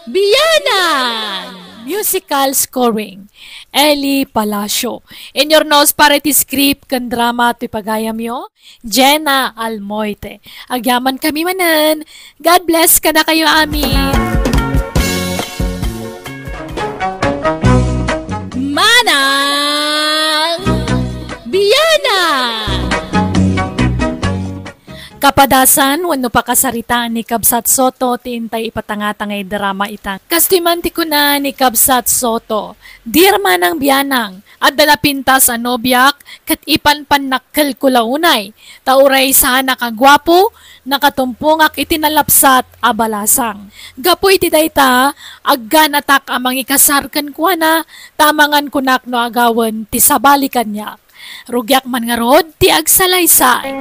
Bianang! Musical scoring, Eli Palacio. Inyurnos para iti script ken drama toy pagayamyo, Jenna Almoite. Agyamankami manen. God bless kadakayo amin. Manang Bianang! Kapadasan wenno pakasaritaan ni Kabsat Soto ti intay ipatangtangay drama ita. Kastoy man ti kuna ni Kabsat Soto, "Dear Manang Bianang, adda napintas a nobiak ket ipanpannakkelko la unay, ta uray saanak a guapo, nakatumpongak iti nalapsat a balasang. Gapu iti dayta, agganatak a mangikasar kenkuana, ta amangan kunak no agawen ti sabali kaniak. Rugiak man ngarud ti agsalaysay."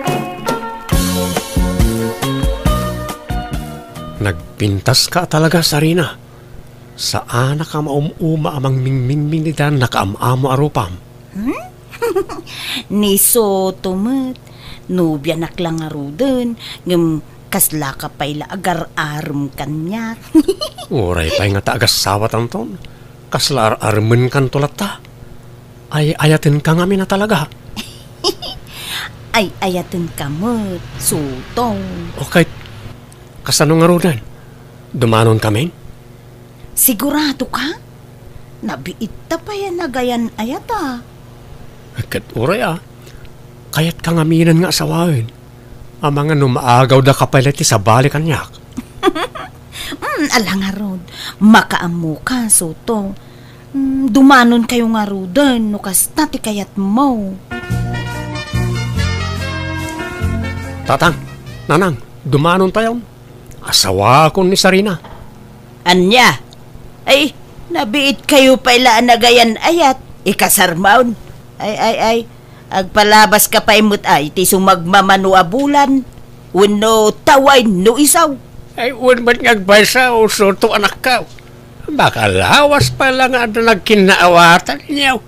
Nagpintaska talaga, Sarina. Saanak a maum-uma a mangmingmingming ida nakaam-amo a rupam. Hmm? Ni Soto met, nobianak la ngaruden, ngem kaslaka pay la agar-arem kaniak. Uray pay nga ta agassawatanton, kasla ar-aremenkanto latta. Ay-ayatenka ngamin a talaga. Ay-ayatenka met, Soto. Okay, kasano ngaruden? Dumanonkamin? Sigurado ka? Nabiitta pay a nagayan-ayat a. Ket uray a, kayatka ngaminen nga asawaen. Amangan no maagawda ka pay la iti sabali kaniak. Mm, ala ngarud, makaammoka, Soto. Mm, dumanonkayo ngaruden no kasta ti kayatmo. Tatang, Nanang, dumanontayon. Asawakon ni Sarina. Ania? Ay, nabiitkayo pay la a nagayan-ayat. Ikasarmon. Ay, ay, ay. Agpalabaska pay met ay ti sumagmamano a bulan. Wenno tawain no isu. Ay, wen met nga agpaysa, Soto anakko. Makalawas pay la nga adda nagkinnaawatanyo.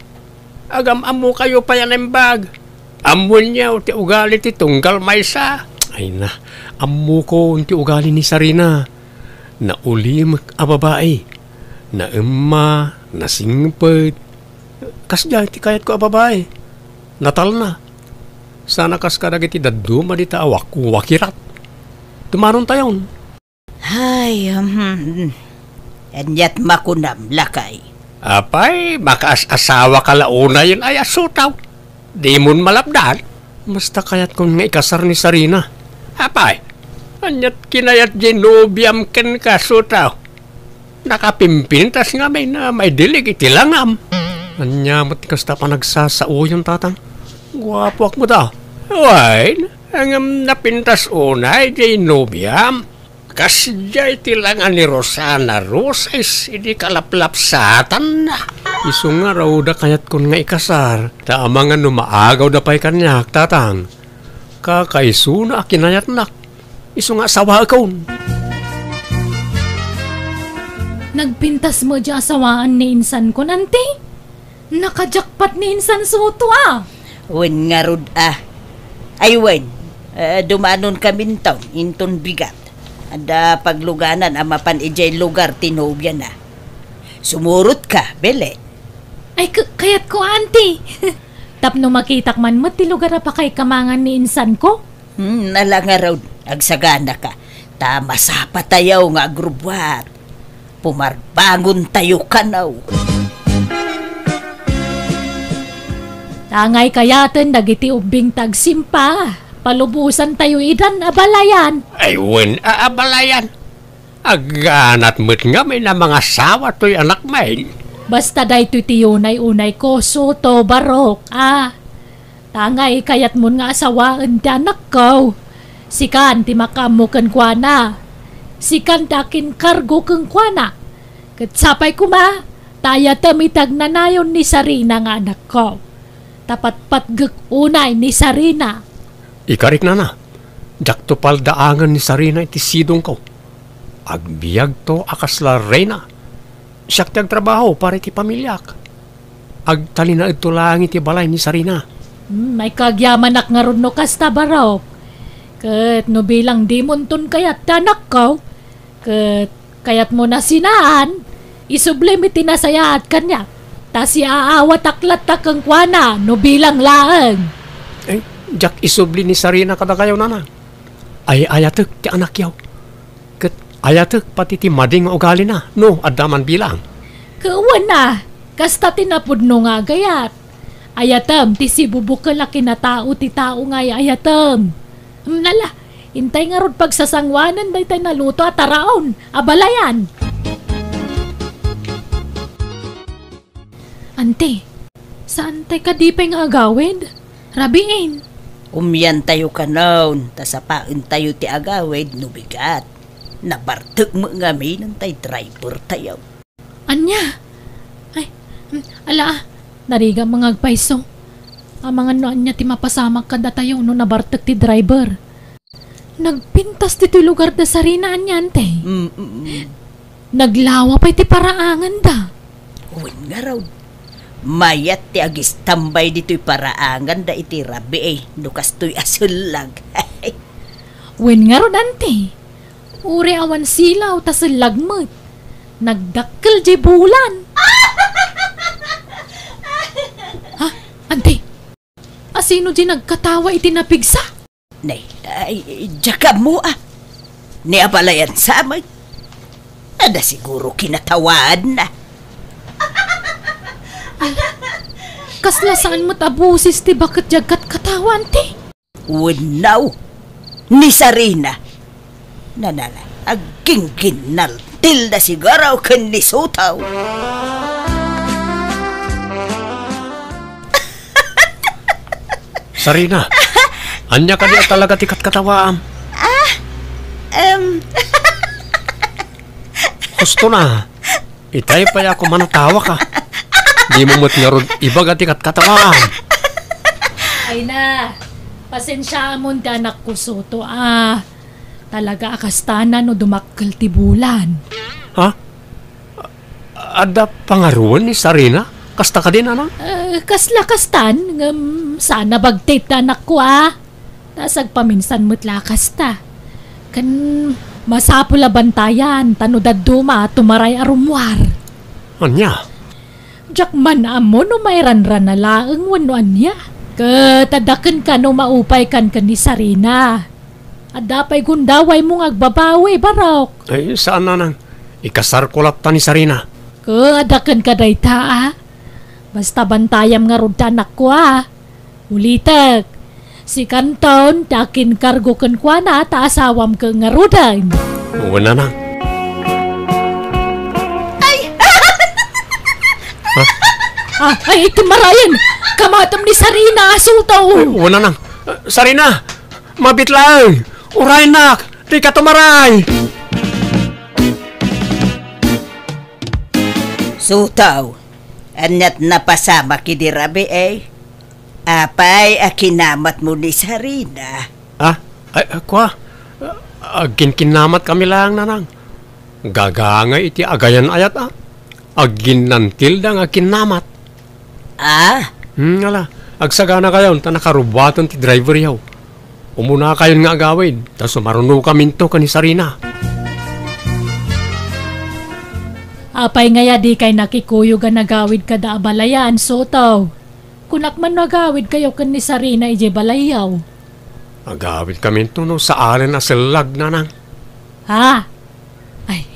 Agam-ammokayo pay a naimbag. Ammonyo ti ugali ti tunggal maysa. Ay na, ammokon ti ugali ni Sarina. Naulimek a babai. Naemma, nasingpet. Kasdiay ti kayatko a babai. Natalna. Sana kas kadagiti dadduma dita a wak-, wakirat. Dumanontayon. Ay, hmm. Aniat makunam, lakay? Apay, makaas-asawaka la unayen ay a Soto. Dimon malapdan? Basta kayatkon nga ikasar ni Sarina. Apay, aniat kinayat diay nobiam kenka, Soto? Nakapimpintas ngamin a maidilig iti langam. Ania met kasta panagsasaoyon, Tatang? Guapoak met a. Wen, ngem napintas unay diay nobiam. Kasdiay ti langa ni Rosana Roses idi kalaplapsatanna. Isu ngarud a kayatkon nga ikasar, ta amangan no maagawda pay kaniak, Tatang. Kakaisuna a kinayatnak. Isu nga asawaekon. Nagpintas met diay asawaan ni insankon, Auntie? Naka-jackpot ni insan Soto a. Wen ngarud a. Ay wen, eh, dumanonkaminton inton bigat. Adda pagluganan a mapan idiay lugar ti nobiana. Sumurotka, Belen. Ay, k-, kayatko, Auntie. Tapno makitak man met ti lugar a pakay kamangan ni insanko. Hmm, ala ngarud, agsaganaka. Ta masapatayo nga agrubbuat. Pumarbangontayo kano. Tangay kayaten dagiti ubbing ti agsimpa, palubosantayo idan abalayan. Ay, wen a abalayan. Agganat met ngamin a mangasawa toy anakmin. Basta daytoy ti unay-unayko, Soto, barok, a. Ta ngay kayatmon nga asawaen ti anakko, sikan ti makaammo kenkuana. Sikan ti akinkargo kenkuana. Ket sapay koma, ta ayatem iti agnanayon ni Sarina nga anakko. Ta patpatgek unay ni Sarina. Ikarik, nana, diakto paldaangen ni Sarina iti sidongko. Agbiagto a kasla reyna. Siak ti agtrabaho para iti pamiliak. Agtalinaedto laeng iti balay ni Sarina. Hmm, ay kagyamanak ngarud no kasta, barok. Ket no bilang dimonton kayat ti anakko, ket kayatmo na sinaan, isublim iti nasayaat kaniak. Ta siaawatak latta kenkuana no bilang laeng. Eh, diak isubli ni Sarina kadakayo, nana. Ay-ayatek ti anakyo. Ket ayatek pati ti madi nga ugalina, no adda man bilang. Ket wen a, kasta ti napudno nga agayat. Ayatem ti sibubukel a kinatao ti tao nga ay-ayatem. Hmm, ala, intay ngarud pagsasangoanen daytay naluto a taraon a balayan. Anti, saantay kadi pay nga agawid? Rabiin. Umiantayo kanon, ta sapaentayo ti agawid no bigat. Nabartek met ngamin tay driver tayo. Ania? Ay, mm, ala, ah, narigat nga agpayso. Amangan no ania ti mapasamak kadatayo no nabartek ti driver. Nagpintas ditoy lugar da Sarina anian, te. Mm, mm, mm. Naglawa pay ti paraanganda. Wen ngarud, mayat ti agistambay ditoy paraanganda iti rabii, eh, no kastoy a sellag. Wen ngarud, anti, uray awan silaw ta sellag met. Nagdakkel jay bulan. Ha? Anti? Asino di nagkatawa iti napigsa? Nay, ay, diak ammo, ah. Ni abalayan sa amin. Adda siguro kinatawaanna. Ay, kasla saan met a boses ti baket di agkatkatawa, anti? Wenno, ni Sarina. Nanala, aggingginnaltilda siguro ken ni Sotaw. Sarina, ania kadi a talaga ti katkatawaam? Ah, em. Husto na. Itay pay a kumanatawak a. Dimo met ngarud ibaga ti katkatawaam. Ay na, pasensiaamon ti anakko, Soto, a. Talaga a kastana no dumakkel ti bulan. Ha? Adda pangaruan ni Sarina? Kasta kadi, nanang? Eh, kasla kastan, ngem saan a bagtit ti anakko, a. Ta sagpaminsan met la kasta. Ken masapul a bantayan, ta no dadduma, tumaray a rummuar. Ania? Diak man ammo no mairanrana laeng wenno ania. Ket adda kenka no maupaykan ken ni Sarina. Adda pay gundawaymo nga agbabawi, barok. Ay, saan, nanang. Ikasarko latta ni Sarina. Ket adda kenka dayta, a. Basta bantayam ngarud ti anakko, a. Ulitek, sikanton ti akinkargo kenkuana ta asawam ket ngaruden. Wen, nanang. Ay! Ha? Ah, ay, iti marayen! Kamatem ni Sarina, Sotaw! Ay, wen, nanang. Sarina! Mabit laeng! Urayennak! Dika tumaray! Sotaw, aniat napasamak idi rabii, eh? Apay a kinamatmo ni Sarina? Ah, ay, ah, kua? Agkinkinnamat kami laeng, nanang. Gagangay iti agayan-ayat, a. Agginnantilda nga kinnamat. Ah? Hmm, ala. Agsaganakayon ta nakarubuaten ti driveryo. Umunakayon nga agawid, ta sumarunokaminto ken ni Sarina. Apay ngay a dikay nakikuyog a nagawid kada a balayan, Soto? Kunak man no agawidkayo ken ni Sarina idiay balayyo. Agawidkaminto no saalen a sellag, nanang. Ha? Ay,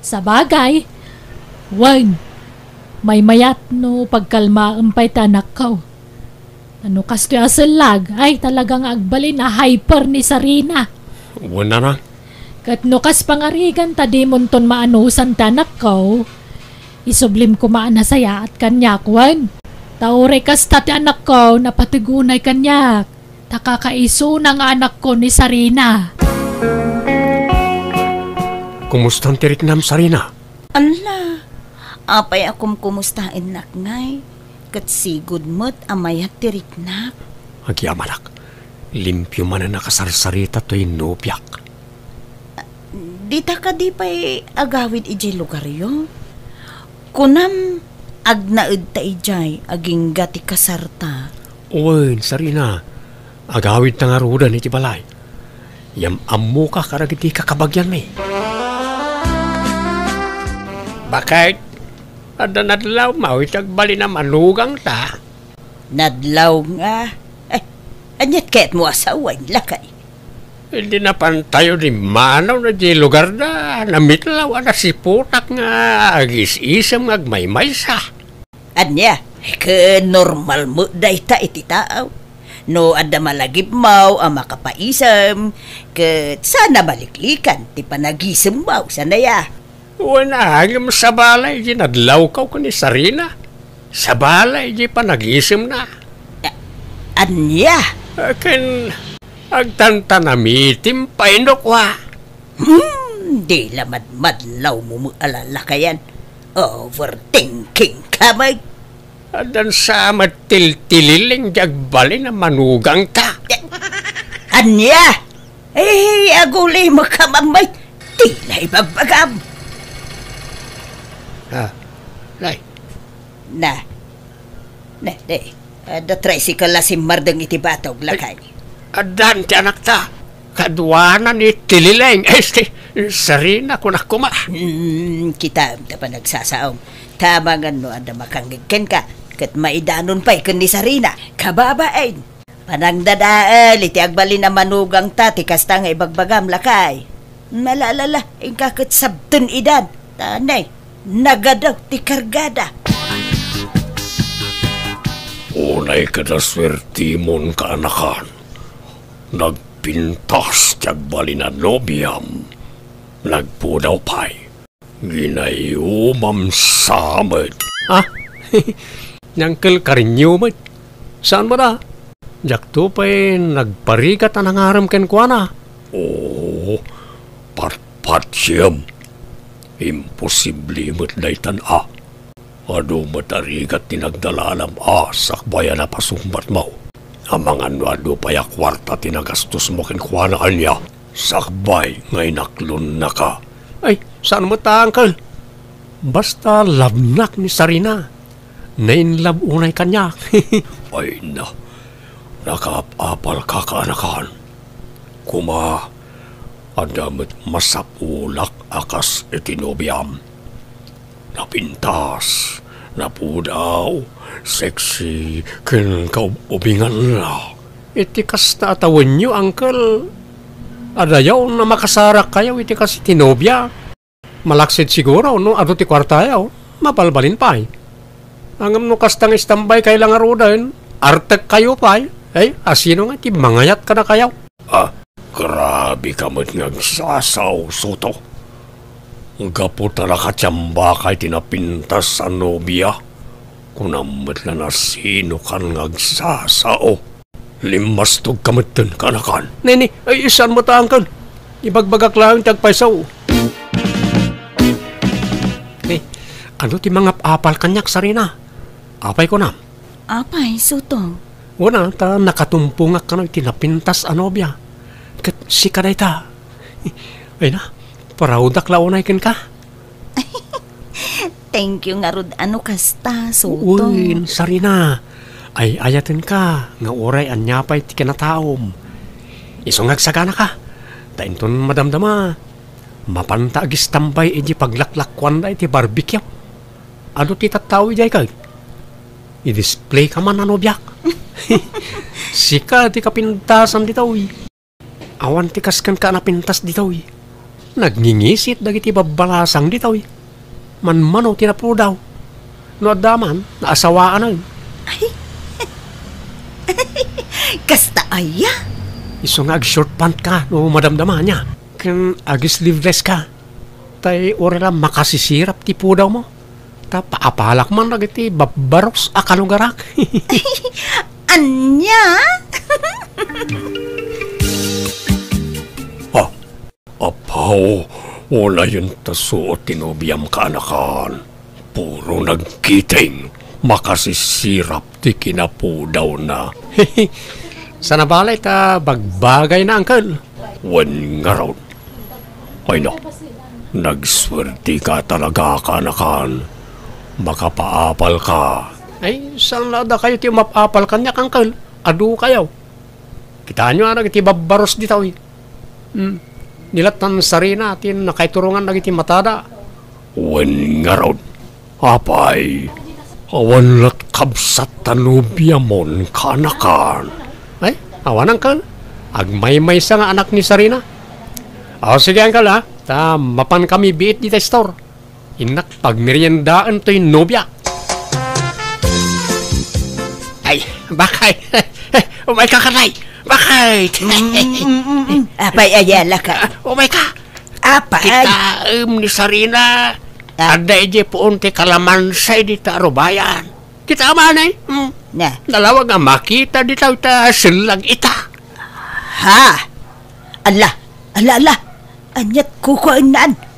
sabagay. Wen, maymayat no pagkalmaem pay ti anakko. Ta no kastoy a sellag, ay talaga nga agbalin a hyper ni Sarina. Wen, nanang. Ket no kas pangarigan ta dimonton maanusan ti anakko, Isublim koma a nasayaat kaniak wen. Ta uray kasta ti anakko, napateg unay kaniak. Ta kakaisuna nga anakko ni Sarina. Kumustan ti riknam, Sarina? Alla, apay a kumkumustaennak ngay? Ket sigud met a mayat ti riknak. Agyamanak, limpio manen a kasarsarita toy nobiak. Dita kadi pay agawid idiay lugaryo? Kunam, agnaedta idiay agingga ti kasarta. Wen, Sarina, agawidta ngaruden iti balay. Yam-ammoka kadagiti kakabagianmi. Baket, adda nadlawmo iti agbalin a manugangta? Nadlaw nga? Eh, aniat kayatmo a sawen, lakay? Idi napantayo dimmanaw na di lugarda, namitlaw a nasiputak nga agis-isem nga agmaymaysa. Ania, ket normal met dayta iti tao. No adda malagipmaw a makapaisem, ket saan a maliklikan ti panagisemmaw, saan aya? Wen a, ngem sabali idi nadlawko ken ni Sarina. Sabali idi panagisemna. A-, ania? Ken agtantanamitim pay no kua. Hmm, di la madmadlawmo met a lalakayan. Overthinking ka met. Addan sa met tiltilileng di agbalin a manugangta. Ania? Eh, aguli mo ka, Mamay. Ti na ibagbagam. Ah, nay. Na. Na, di. Adda tricycle a simmardeng iti batog, lakay. Addan ti anakta. Kaduanan iti lileng. Este, Sarina, kunak koma. Hmm, kita, ta panagsasaom. Tama nga no adda makangngeg kenka, ket maidanon pay ken ni Sarina. Kababain. Panangdadael iti agbalin a manugangta ti kasta nga ibagbagam, lakay. Malalala, inka ket sabten idan. Ta nay, nagadaw ti kargada. Unay kada suertimon, kaanakan. Nagpintas ti agbalin a nobiam. Nagpudaw pay. Ginayumam sa met. Ah, ni Uncle Karinyo met. Saan met a? Diakto pay nagparigat a nangarem kenkuana. Oo, patpatsiem. Imposible met daytan a. Adu met a rigat ti nagdalalam a sakbay a napasungbatmo. Amangan no adu pay a kuarta ti nagastosmo kenkuana, ania? Sakbay nga inaklonnaka. Ay, saan met a, Uncle. Basta labnak ni Sarina. Nainlab unay kaniak. Ay na, nakaap-apalka, kaanakan. Koma, adda met masapulak a kas iti nobiam. Napintas, napudaw, sexy, ken kaub-ubinganna. Iti kasta a tawenyo, Uncle, adayaw a makasarakkayo iti kas iti nobia. Malaksid siguro no adu ti kuartayo, mabalbalin pay. Ngem no kasta nga istambay kay la ngaruden, artekkayo pay. Ay, asino nga ti mangayat kadakayo? Ah, grabe ka met nga agsasao, Soto. Gapu ta nakatiambaka iti napintas a nobia, kunam met la no asino kan nga agsasao. Limmastog ka metten, kaanakan. Nini, ay, saan met a, Uncle. Ibagbagak laeng ti agpayso. Eh, adu ti mangap-apal kaniak, Sarina? Apay kunam? Apay, Soto? Wen a, ta nakatumpongak kano iti napintas a nobia. Ket sika dayta. Ay na, proud-ak la unay kenka. Thank you ngarud a no kasta, Soto. Wen, Sarina. Ay-ayatenka nga uray ania pay ti kinataom. Isu nga agsaganaka. Ta inton madamdama, mapanta agistambay idiay paglaklakuanda iti barbecue. Adu ti tattao idiay kay. I-display ka man a nobiak. Sika ti kapintasan ditoy. Awan ti kas kenka a napintas ditoy. Nagngingisit dagiti babbalasang ditoy. Manmano ti napudaw. No adda man, naasawaanen. Ay. Kasta aya? Isu nga ag-short pant ka no madamdama ania. Ken ag-sleeveless ka. Tay uray la makasisirap ti pudawmo. Ta paapalak man dagiti babbaros a kalugarak. Ania? Ah, apaw, unayen ta suot ti nobiam, kaanakan. Puro nagkiting, makasisirap ti kinapudawna. Sana balay ta bagbagayna, uncle. Wen ngarud. Ay na, nagsuerteka talaga, kaanakan. Makapaapalka. Ay, saan la dakayo ti umap-apal kaniak, uncle? Adu kayo. Kitaenyo a dagiti babbaros ditoy. Hmm. Ni lattan sarina ti nakaiturongan dagiti matada. Wen ngarud, apay, awan lat kabsat ta nobiamon, kaanakan. Ay, awan, uncle. Agmaymaysa nga anak ni sarina. O, sige, uncle, ha? Ta mapankami biit dita store. Innak pagmeriendaen toy nobia. Ay, bakay. Umayka, katay. Bakay. Mm, mm, mm, mm. Apay, ayala ka. Umayka. Apay. Kitaem ni sarina. Ah. Adda idiay puon ti kalamansa dita rubayan. Kita man, eh. Hmm. Na. Nalawag a makita dita ta sellag ita. Ha? Ala, ala, ala. Aniat kukuennan?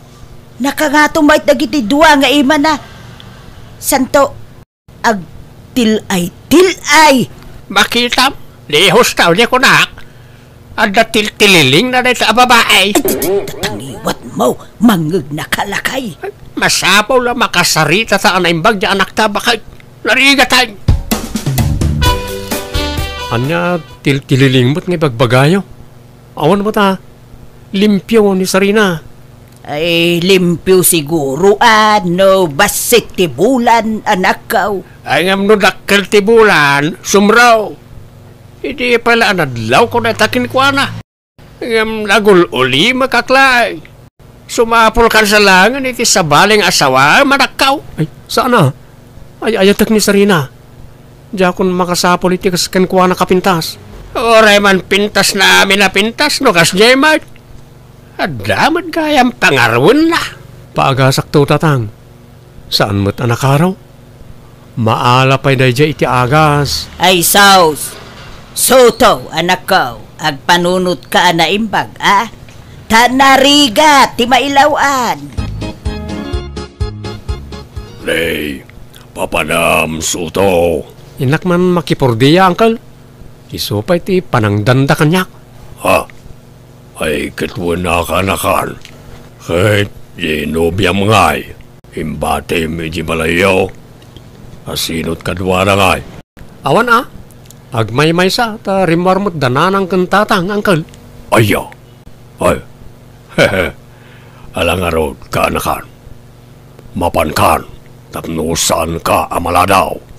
Nakangato met dagiti dua nga imana. Santo, agtil-ay-til-ay. Makitam, lihos ta, di kunak. Adda tiltililingna dayta a babai. Ay, tatangiwat mo, mangngegna ka lakay. Masapul a makasarita ta a naimbag ti anakta, baket. Narigatan. Ania tiltililing met nga ibagbagayo? Awan met a limpio ni sarina. Ay, limpio siguro, a, no bassit ti bulan, anakko. Ay, ngem no dakkel ti bulan, sumro. Idi pala a nadlawko dayta kenkuana. Ngem nagul-ulimek a klay. Sumapulkan sa langen iti sabali nga asawa, manakkaw. Ay, saan a? Ay, ayatek ni sarina. Diakon makasapul iti kas kenkuana kapintas. Uray man pintas na amin a pintas, no kasdiay met. Adda met gayam pangaruenna. Paagasakto, tatang. Saan met a nakaro? Maala pay daydiay iti agas. Ay, sus! Suto, anakko, agpanunotka a naimbag, a? Ta narigat ti mailaw-an. Nay, papanam, Suto. Innak man makipordia, uncle. Isu pay ti panangdanda kaniak. Ha? Ay, ket wen a kaanakan. Ket di nobiam ngay. Imbatim iti balayyo. Asino ti kaduana ngay? Awan a. Agmaymaysa ta rimmuar met da nanang ken tatang, uncle. Aya. Ay. Ala ngarud, kaanakan. Mapankan tapno saanka a maladaw.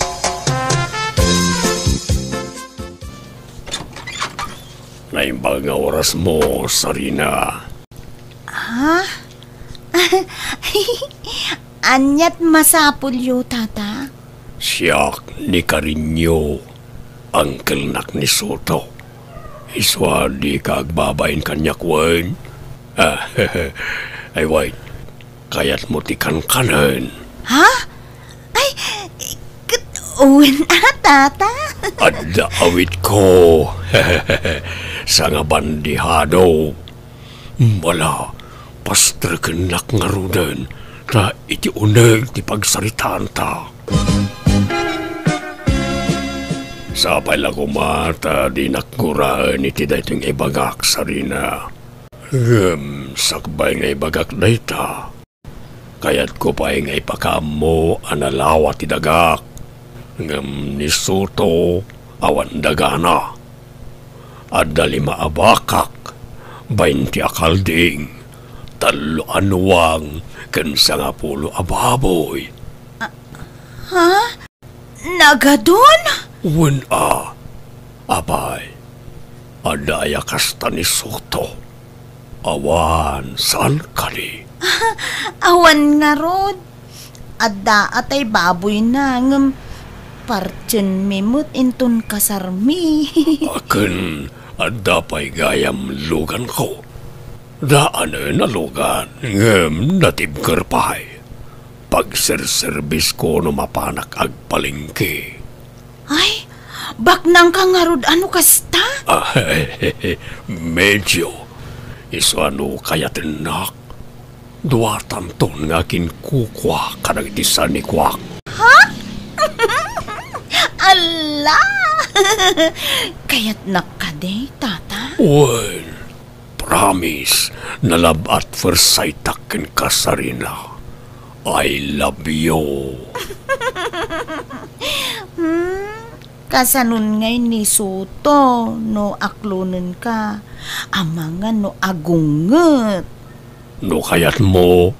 Naimbag nga orasmo, Sarina. Ha? Aniat masapulyo, Tata? Siak ni Karinyo, angkelnak ni Soto. Isu a dika agbabain kaniak wen? Ay, wen, kayatmo ti kankanen? Ha? Ay, ket wen a, Tata? Adda awitko. Sangabandihado. Mala, pastrekennak ngaruden, ta iti uneg ti pagsaritaanta. Sapay la koma ta dinak guraen iti daytoy nga ibagak, Sarina. Ngem sakbay nga ibagak dayta, kayatko pay nga ipakaammo a nalawa ti dagak, ngem ni Soto awan dagana. Adda lima a bakak, baynte a kalding, tallo a nuang, ken sangapulo a baboy. Ah, ha? Nagadun? Wen a, apay, adda aya kasta ni Soto? Awan, saan kadi? Awan ngarud. Adda a tay baboyna, ngem partienmi met inton kasarmi. Akin, adda pay gayam luganko. Daanen a lugan, ngem natibker pay. pagserserbisko no mapanak agpalengke. Ay, baknangka ngarud a no kasta? Ah, medyo. Isu a no kayatennak, duatanton nga kinkukua kadagiti sanikuak. Ha? Ala! Kayatnak kadi, Tata? Wen, promise, na love at first sight-ak kenka, Sarina. I love you. Hmm? Kasanon ngay ni Soto no aklonenka, amangan no agunget? No kayatmo,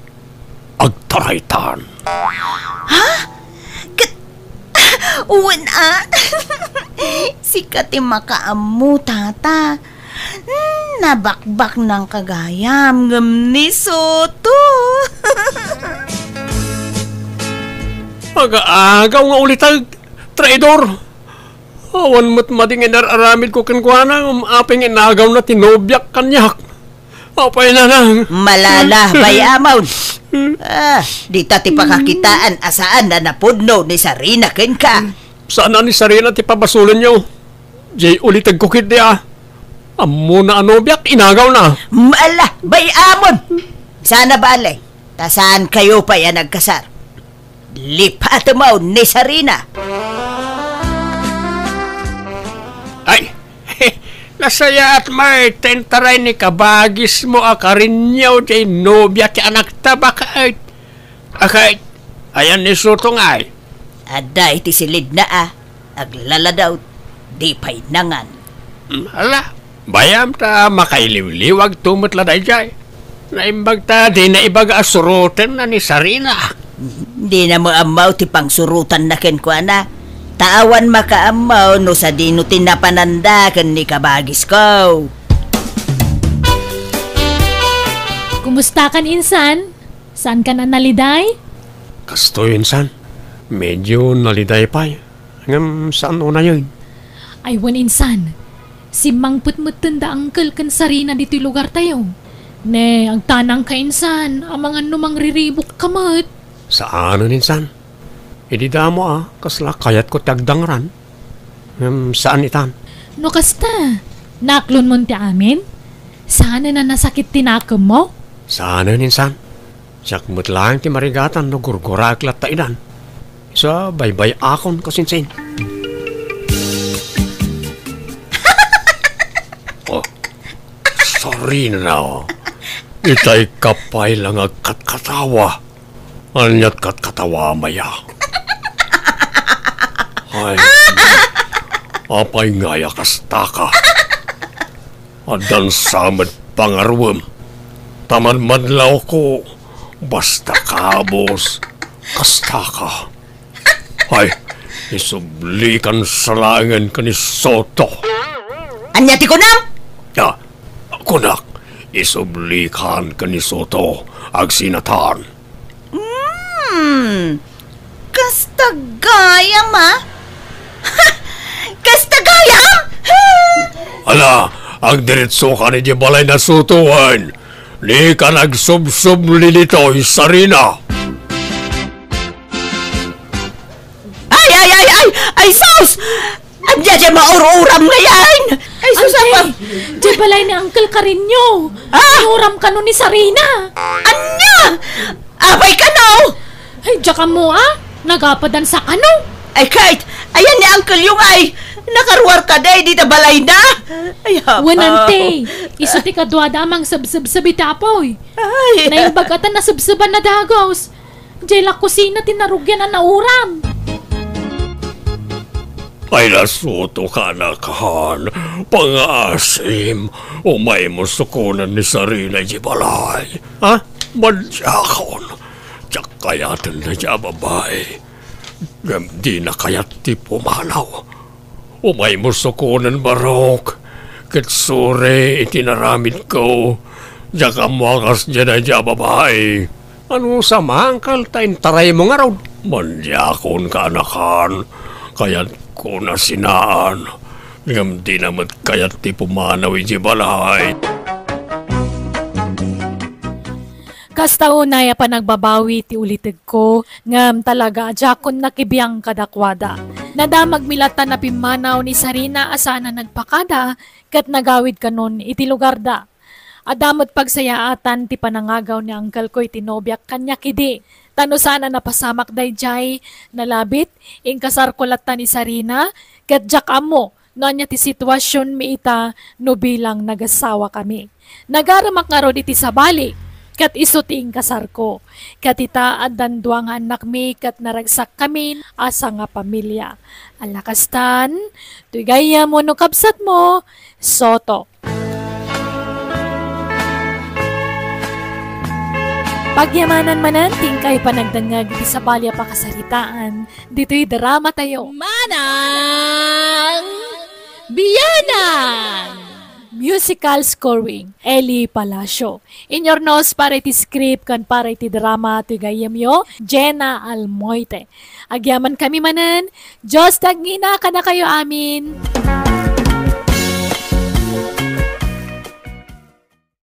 agtaraytan. Ha? Ket, wen a? Sika ti makaammo, Tata. Hmm, nabakbaknangka gayam ngem ni Soto. Aga-agaw nga uliteg, traidor! Awan met madi nga inar-aramidko kenkuana, ngem apay nga inagawna ti nobiak kaniak? Apay, nanang? Malala, bay-amon. Ah, dita ti pakakitaan a saan a napudno ni Sarina kenka. Saan a ni Sarina ti pabasolenyo. Jay ulitegko ketdi a. Ammona a nobiak, inagawna. Mala, bay-amon. Saan a bale. Ta saankayo pay a nagkasar. Lipatemon ni Sarina. Ay, nasayaat met ti intaray ni kabagismo a karinyo ti nobia ti anakta, baket. Aket, ayan ni Soto ngay? Adda iti silidna a, aglaladaw, di pay nangan. Mm, ala, bayam ta makailiwliwagto met la daydiay. Naimbag ta dina ibaga a surotenna ni Sarina. Dina met ammo ti pangsurotanna kenkuana. Ta awan makaammo no sadino ti napananda ken ni kabagisko. Kumustakan, insan? Saankan a naliday? Kastoy, insan. Medyo naliday pay. Ngem saan unayen. Ay wen, insan. Simmangpet metten da Uncle ken Sarina ditoy lugartayo. Ne, agtanangka, insan, amangan no mangriribukka met. Saanen, insan. Idi damo a, kasla kayatko ti agdangran. Ngem saan itan. No kasta, naaklonmon ti amin? Saanen a nasakit ti nakemmo? Saanen, insan. Siak met laeng ti marigatan no gurguraek latta idan. Sa baybay-akon kasinsin. Oh, Sarina. Itay ka pay la nga agkatkatawa. Aniat katkatawa, maya? Ay, apay ngay a kastaka? Addan sa met pangaruem. Ta madmadlawko, basta kabus, kastaka. Ay, isublikan sa laengen ken ni Soto. Ania ti kunam? Ah, kunak, isublikan ken ni Soto, agsinatan. Hmm. Kasta gayam, a? Ha! Kasta gayam? Ha! Ala, agdiretsokan idiay balay na Soto wen. Dikan agsubsubli ditoy, Sarina. Ay, ay, ay, ay! Ay, sus! Ania diay maur-uram ngay? Ay, sus, Ante, apa? Diay balay ni Uncle Carino. Ah! Inuram kano ni Sarina. Ania? Apay kano? Ay, diak ammo a. Nagapadan sa kano. Ay, Kate, ayan ni Uncle yung ay. Nakaruar ka day dita balay na. Ay, apa? Wen, Ante, isu ti kaduada a mangsebsebseb iti apoy. Ay. Naimbag a ta nasebseban a dagus. Diay la kusina ti narugian a nauram. Ay, nasuto ka, anakan. Pangaasim, umaymo sukonen ni Sarina idiay balay. Ha? Madiakon. Diak kayaten daydiay a babai. Ngem dina kayat ti pumanaw. Umaymo sukonen, Barok, ket suri iti naramidko. Diak ammo a kasdiay daydiay a babai. Ano sa mangkal ta intaraymo ngarud? Madiakon, kaanakan. Kayatko nasinaan. Ngem dina met kayat ti pumanaw idiay balay. Kasta unay a panagbabawi ti ulitegko, ngem talaga a diakon nakibiang kadakuada. Nadamagmi latta a pimmanaw ni Sarina a saan a nagpakada ket nagawid kanon iti lugarda. Adda met pagsayaatan ti panangagaw ni angkelko iti nobiak kaniak idi. Ta no saan a napasamak daydiay, nalabit, inkasarko latta ni Sarina, ket diak ammo no ania ti situasionmi ita no bilang nagasawakami. Nagaremak ngarud iti sabali, ket isu ti inkasarko. Ket ita, addan dua nga annakmi, ket naragsakkami a sangapamilia. Ala kastan, toy gayyem wenno kabsatmo, Soto. Pagyamanan manen ti inkay panagdengngeg iti sabali a pakasaritaan ditoy drama tayo. Manang Biyanan! Musical scoring, Eli Palacio. Inyurnos para iti script ken para iti drama toy gayyemyo, Jenna Almoite. Agyamankami manen, Dios ti agngina kadakayo amin.